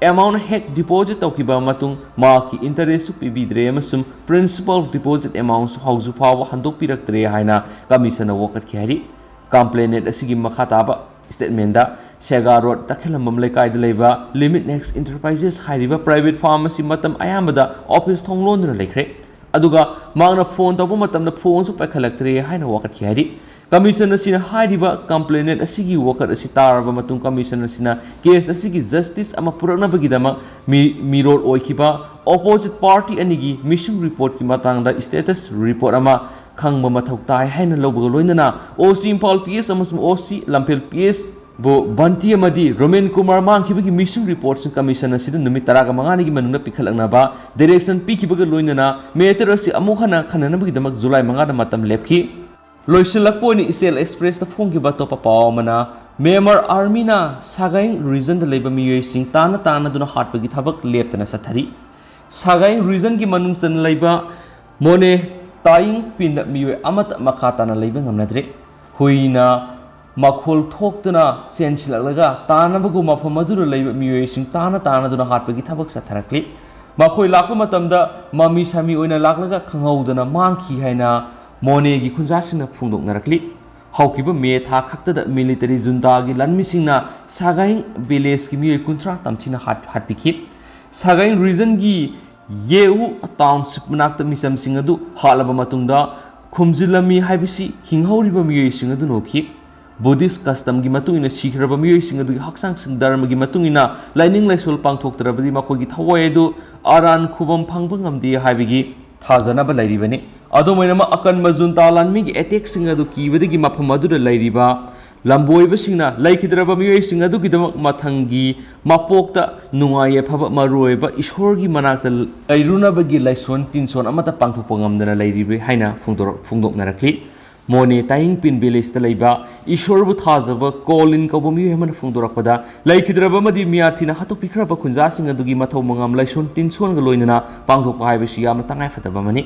amount ꯍꯦꯛ deposit ꯇꯧꯈꯤꯕ ꯃꯇꯨꯡ ꯃꯍꯥꯛꯀꯤ interest ꯁꯨ ꯄꯤꯕꯤꯗ꯭ꯔꯦ ꯑꯃꯁꯨꯡ principal deposit amount ꯁꯨ ꯍꯧꯖꯤꯛ ꯐꯥꯎꯕ ꯍꯟꯗꯣꯛꯄꯤꯔꯛꯇ꯭ꯔꯦ ꯍꯥꯏꯅ commission ꯅ ꯋꯥꯀꯠꯈꯤ ꯍꯥꯏꯔꯤ꯫ Complainant ꯑꯁꯤꯒꯤ ꯃꯈꯥ ꯇꯥꯕ statement ꯗ ꯁꯦꯒꯥ ꯔꯣꯗ ꯇꯈꯦꯂꯝꯕꯝ ꯂꯩꯀꯥꯏꯗ ꯂꯩꯕ Limit Next Enterprises ꯍꯥꯏꯔꯤꯕ private farm ꯑꯁꯤ ꯃꯇꯝ ꯑꯌꯥꯝꯕꯗ office ꯊꯣꯡ ꯂꯣꯟꯗꯨꯅ ꯂꯩꯈ꯭ꯔꯦ꯫ ꯑꯗꯨꯒ ꯃꯍꯥꯛꯅ phone ꯇꯧꯕ ꯃꯇꯝꯗ phone ꯁꯨ ꯄꯥꯏꯈꯠꯂꯛꯇ꯭ꯔꯦ ꯍꯥꯏꯅ ꯋꯥꯀꯠꯈꯤ ꯍꯥꯏꯔꯤ꯫ Commission ꯑꯁꯤꯅ ꯍꯥꯏꯔꯤꯕ complainant ꯑꯁꯤꯒꯤ ꯋꯥꯀꯠ ꯑꯁꯤ ꯇꯥꯔꯕ ꯃꯇꯨꯡ commission ꯑꯁꯤꯅ case ꯑꯁꯤꯒꯤ justice ꯑꯃ ꯄꯨꯔꯛꯅꯕꯒꯤꯗꯃꯛ ꯃꯤ-, ꯃꯤꯔꯣꯜ ꯑꯣꯏꯈꯤꯕ opposite party ꯑꯅꯤꯒꯤ missing report ꯀꯤ ꯃꯇꯥꯡꯗ status report ꯑꯃ ꯈꯪꯕ ꯃꯊꯧ ꯇꯥꯏ ꯍꯥꯏꯅ ꯂꯧꯕꯒ ꯂꯣꯏꯅꯅ ꯑꯣ ꯁꯤ ꯏꯝꯐꯥꯜ ꯄꯤ ꯑꯦꯁ ꯑꯃꯁꯨꯡ ꯑꯣ ꯁꯤ ꯂꯝꯐꯦꯜ ꯄꯤ ꯑꯦꯁ ꯕꯨ ꯕꯟꯇꯤ ꯑꯃꯗꯤ ꯔꯣꯃꯦꯟ ꯀꯨꯃꯥꯔ ꯃꯥꯡꯈꯤꯕꯒꯤ ꯃꯤꯁꯤꯡ ꯔꯤꯄꯣꯔꯠꯁꯤꯡ ꯀꯃꯤꯁꯟ ꯑꯁꯤꯗ ꯅꯨꯃꯤꯠ ꯇꯔꯥꯒ ꯃꯉꯥꯅꯤꯒꯤ ꯃꯅꯨꯡꯗ ꯄꯤꯈꯠꯂꯛꯅꯕ ꯗꯥꯏꯔꯦꯛꯁꯟ ꯄꯤꯈꯤꯕꯒ ꯂꯣꯏꯅꯅ ꯃꯦꯇꯔ ꯑꯁꯤ ꯑꯃꯨꯛ ꯍꯟꯅ ꯈꯟꯅꯅꯕꯒꯤꯗꯃꯛ ꯖꯨꯂꯥꯏ ꯃꯉꯥꯗ ꯃꯇꯝ ꯂꯦꯞꯈꯤ꯫ ꯂꯣꯏꯁꯤꯜꯂꯛꯄ ꯑꯣꯏꯅ ꯏꯆꯦꯜ ꯑꯦꯛꯁꯄ꯭ꯔꯦꯁꯇ ꯐꯣꯡꯈꯤꯕ ꯑꯇꯣꯞꯄ ꯄꯥꯎ ꯑꯃꯅ, ꯃ꯭ꯌꯥꯟꯃꯥꯔ ꯑꯥꯔꯃꯤꯅ ꯁꯥꯒꯥꯏꯡ ꯔꯤꯖꯟꯗ ꯂꯩꯕ ꯃꯤꯑꯣꯏꯁꯤꯡ ꯇꯥꯅ ꯇꯥꯅꯗꯨꯅ ꯍꯥꯠꯄꯒꯤ ꯊꯕꯛ ꯂꯦꯞꯇꯅ ꯆꯠꯊꯔꯤ꯫ ꯁꯥꯒꯥꯏꯡ ꯔꯤꯖꯟꯒꯤ ꯃꯅꯨꯡ ꯆꯟꯅ ꯂꯩꯕ ꯃꯣꯅꯦ ꯇꯥꯌꯤꯡ ꯄꯤꯟꯗ ꯃꯤꯑꯣꯏ ꯑꯃꯠꯇ ꯃꯈꯥ ꯇꯥꯅ ꯂꯩꯕ ꯉꯝꯅꯗ꯭ꯔꯦ꯫ ꯍꯨꯏꯅ ꯃꯈꯣꯜ ꯊꯣꯛꯇꯨꯅ ꯆꯦꯟꯁꯤꯜꯂꯛꯂꯒ ꯇꯥꯅꯕꯒꯨꯝ ꯃꯐꯝ ꯑꯗꯨꯗ ꯂꯩꯕ ꯃꯤꯑꯣꯏꯁꯤꯡ ꯇꯥꯅ ꯇꯥꯅꯗꯨꯅ ꯍꯥꯠꯄꯒꯤ ꯊꯕꯛ ꯆꯠꯊꯔꯛꯂꯤ꯫ ꯃꯈꯣꯏ ꯂꯥꯛꯄ ꯃꯇꯝꯗ ꯃꯃꯤ ꯁꯥꯃꯤ ꯑꯣꯏꯅ ꯂꯥꯛꯂꯒ ꯈꯪꯍꯧꯗꯅ ꯃꯥꯡꯈꯤ ꯍꯥꯏꯅ ꯃꯣꯅꯦꯒꯤ ꯈꯨꯟꯖꯥꯁꯤꯡꯅ ꯐꯣꯡꯗꯣꯛꯅꯔꯛꯂꯤ꯫ ꯍꯧꯈꯤꯕ ꯃꯦ ꯊꯥ ꯈꯛꯇꯗ ꯃꯤꯂꯤꯇꯔꯤ ꯖꯨꯟꯇꯥꯒꯤ ꯂꯥꯟꯃꯤꯁꯤꯡꯅ ꯁꯥꯒꯥꯏꯡ ꯚꯤꯂꯦꯖꯀꯤ ꯃꯤꯑꯣꯏ ꯀꯨꯟꯊ꯭ꯔꯥ ꯇꯝꯊꯤꯅ ꯍꯥꯠ-, ꯍꯥꯠꯄꯤꯈꯤ꯫ ꯁꯥꯒꯥꯏꯡ ꯔꯤꯖꯟꯒꯤ ꯌꯦꯎ ꯇꯥꯎꯟꯁꯤꯞ ꯃꯅꯥꯛꯇ ꯃꯤꯆꯝꯁꯤꯡ ꯑꯗꯨ ꯍꯥꯠꯂꯕ ꯃꯇꯨꯡꯗ ꯈꯨꯝꯖꯤꯜꯂꯝꯃꯤ ꯍꯥꯏꯕꯁꯤ ꯍꯤꯡꯍꯧꯔꯤꯕ ꯃꯤꯑꯣꯏꯁꯤꯡ ꯑꯗꯨꯅ ꯎꯈꯤ꯫ ꯕꯨꯙꯤꯁ ꯀꯁꯇꯝꯒꯤ ꯃꯇꯨꯡ ꯏꯟꯅ ꯁꯤꯈ꯭ꯔꯕ ꯃꯤꯑꯣꯏꯁꯤꯡ ꯑꯗꯨꯒꯤ ꯍꯛꯆꯥꯡꯁꯤꯡ ꯙꯔꯃꯒꯤ ꯃꯇꯨꯡ ꯏꯟꯅ ꯂꯥꯏꯅꯤꯡ ꯂꯥꯏꯁꯣꯜ ꯄꯥꯡꯊꯣꯛꯇ꯭ꯔꯕꯗꯤ ꯃꯈꯣꯏꯒꯤ ꯊꯋꯥꯏ ꯑꯗꯨ ꯑꯔꯥꯟ ꯈꯨꯕꯝ ꯐꯪꯕ ꯉꯝꯗꯦ ꯍꯥꯏꯕꯒꯤ ꯊꯥꯖꯅꯕ ꯂꯩꯔꯤꯕꯅꯤ꯫ ꯑꯗꯨꯝ ꯑꯣꯏꯅꯃꯛ, ꯑꯀꯟꯕ ꯖꯨꯟꯇꯥ ꯂꯥꯟꯃꯤꯒꯤ ꯑꯦꯇꯦꯛꯁꯤꯡ ꯑꯗꯨ ꯀꯤꯕꯗꯒꯤ ꯃꯐꯝ ꯑꯗꯨꯗ ꯂꯩꯔꯤꯕ ꯂꯝꯕꯣꯏꯕꯁꯤꯡꯅ ꯂꯩꯈꯤꯗ꯭ꯔꯕ ꯃꯤꯑꯣꯏꯁꯤꯡ ꯑꯗꯨꯒꯤꯗꯃꯛ ꯃꯊꯪꯒꯤ ꯃꯄꯣꯛꯇ ꯅꯨꯡꯉꯥꯏ ꯌꯥꯏꯐꯕ ꯃꯔꯨꯑꯣꯏꯕ ꯏꯁꯣꯔꯒꯤ ꯃꯅꯥꯛꯇ ꯂꯩꯔꯨꯅꯕꯒꯤ ꯂꯥꯏꯁꯣꯟ ꯇꯤꯟꯁꯣꯟ ꯑꯃꯠꯇ ꯄꯥꯡꯊꯣꯛꯄ ꯉꯝꯗꯅ ꯂꯩꯔꯤꯕ ꯍꯥꯏꯅ ꯐꯣꯡꯗꯣꯔꯛ-, ꯐꯣꯡꯗꯣꯛꯅꯔꯛꯂꯤ꯫ ꯃꯣꯅꯦ ꯇꯥꯌꯤꯡꯄꯤꯟ ꯚꯤꯂꯦꯖꯇ ꯂꯩꯕ ꯏꯁꯣꯔꯕꯨ ꯊꯥꯖꯕ ꯀꯣꯂꯤꯟ ꯀꯧꯕ ꯃꯤꯑꯣꯏ ꯑꯃꯅ ꯐꯣꯡꯗꯣꯔꯛꯄꯗ, ꯂꯩꯈꯤꯗ꯭ꯔꯕ ꯑꯃꯗꯤ ꯃꯤꯌꯥꯊꯤꯅ ꯍꯥꯠꯇꯣꯛꯄꯤꯈ꯭ꯔꯕ ꯈꯨꯟꯖꯥꯁꯤꯡ ꯑꯗꯨꯒꯤ ꯃꯊꯧ ꯃꯉꯥꯝ ꯂꯥꯏꯁꯣꯟ ꯇꯤꯟꯁꯣꯟꯒ ꯂꯣꯏꯅꯅ ꯄꯥꯡꯊꯣꯛꯄ ꯍꯥꯏꯕꯁꯤ ꯌꯥꯝꯅ ꯇꯉꯥꯏꯐꯗꯕ ꯑꯃꯅꯤ꯫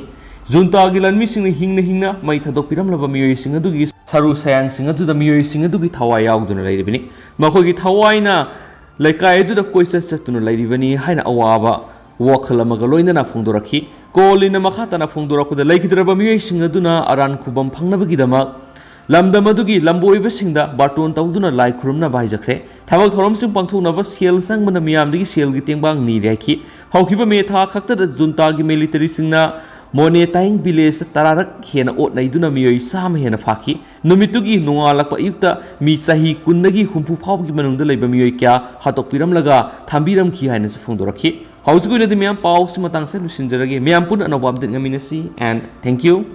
ꯖꯨꯟꯇꯥꯒꯤ ꯂꯥꯟꯃꯤꯁꯤꯡꯅ ꯍꯤꯡꯅ ꯍꯤꯡꯅ ꯃꯩ ꯊꯥꯗꯣꯛꯄꯤꯔꯝꯂꯕ ꯃꯤꯑꯣꯏꯁꯤꯡ ꯑꯗꯨꯒꯤ ꯁꯔꯨ ꯁꯌꯥꯡꯁꯤꯡ ꯑꯗꯨꯗ ꯃꯤꯑꯣꯏꯁꯤꯡ ꯑꯗꯨꯒꯤ ꯊꯋꯥꯏ ꯌꯥꯎꯗꯨꯅ ꯂꯩꯔꯤꯕꯅꯤ꯫ ꯃꯈꯣꯏꯒꯤ ꯊꯋꯥꯏꯅ ꯂꯩꯀꯥꯏ ꯑꯗꯨꯗ ꯀꯣꯏꯆꯠ ꯆꯠꯇꯨꯅ ꯂꯩꯔꯤꯕꯅꯤ ꯍꯥꯏꯅ ꯑꯋꯥꯕ ꯋꯥꯈꯜ ꯑꯃꯒ ꯂꯣꯏꯅꯅ ꯐꯣꯡꯗꯣꯔꯛꯈꯤ꯫ ꯀꯣꯂꯤꯟꯅ ꯃꯈꯥ ꯇꯥꯅ ꯐꯣꯡꯗꯣꯔꯛꯄꯗ, ꯂꯩꯈꯤꯗ꯭ꯔꯕ ꯃꯤꯑꯣꯏꯁꯤꯡ ꯑꯗꯨꯅ ꯑꯔꯥꯟ ꯈꯨꯕꯝ ꯐꯪꯅꯕꯒꯤꯗꯃꯛ ꯂꯝꯗꯝ ꯑꯗꯨꯒꯤ ꯂꯝꯕꯣꯏꯕꯁꯤꯡꯗ ꯕꯥꯔꯇꯣꯟ ꯇꯧꯗꯨꯅ ꯂꯥꯏ ꯈꯨꯔꯨꯝꯅꯕ ꯍꯥꯏꯖꯈ꯭ꯔꯦ꯫ ꯊꯕꯛ ꯊꯧꯔꯝꯁꯤꯡ ꯄꯥꯡꯊꯣꯛꯅꯕ ꯁꯦꯜ ꯆꯪꯕꯅ ꯃꯤꯌꯥꯝꯗꯒꯤ ꯁꯦꯜꯒꯤ ꯇꯦꯡꯕꯥꯡ ꯅꯤꯔꯦ ꯍꯥꯏꯈꯤ꯫ ꯍꯧꯈꯤꯕ ꯃꯦ ꯊꯥ ꯈꯛꯇꯗ ꯖꯨꯟꯇꯥꯒꯤ ꯃꯤꯂꯤꯇꯔꯤꯁꯤꯡꯅ ꯃꯣꯅꯦ ꯇꯥꯌꯤꯡ ꯚꯤꯂꯦꯖꯇ ꯇꯔꯥꯔꯛ ꯍꯦꯟꯅ ꯑꯣꯠ ꯅꯩꯗꯨꯅ ꯃꯤꯑꯣꯏ ꯆꯥꯝꯃ ꯍꯦꯟꯅ ꯐꯥꯈꯤ꯫ ꯅꯨꯃꯤꯠꯇꯨꯒꯤ ꯅꯣꯡꯉꯥꯜꯂꯛꯄ ꯑꯌꯨꯛꯇ ꯃꯤ ꯆꯍꯤ ꯀꯨꯟꯗꯒꯤ ꯍꯨꯝꯐꯨ ꯐꯥꯎꯕꯒꯤ ꯃꯅꯨꯡꯗ ꯂꯩꯕ ꯃꯤꯑꯣꯏ ꯀꯌꯥ ꯍꯥꯠꯇꯣꯛꯄꯤꯔꯝꯂꯒ ꯊꯝꯕꯤꯔꯝꯈꯤ ꯍꯥꯏꯅꯁꯨ ꯐꯣꯡꯗꯣꯔꯛꯈꯤ꯫ ꯍꯧꯖꯤꯛꯀꯤ ꯑꯣꯏꯅꯗꯤ ꯃꯌꯥꯝ ꯄꯥꯎꯁꯤ ꯃꯇꯥꯡꯁꯤꯗ ꯂꯣꯏꯁꯤꯟꯖꯔꯒꯦ꯫ ꯃꯌꯥꯝ ꯄꯨꯟꯅ ꯑꯅꯧꯕ ꯑꯞꯗꯦꯠ ꯉꯥꯏꯃꯤꯟꯅꯁꯤ, and thank you꯫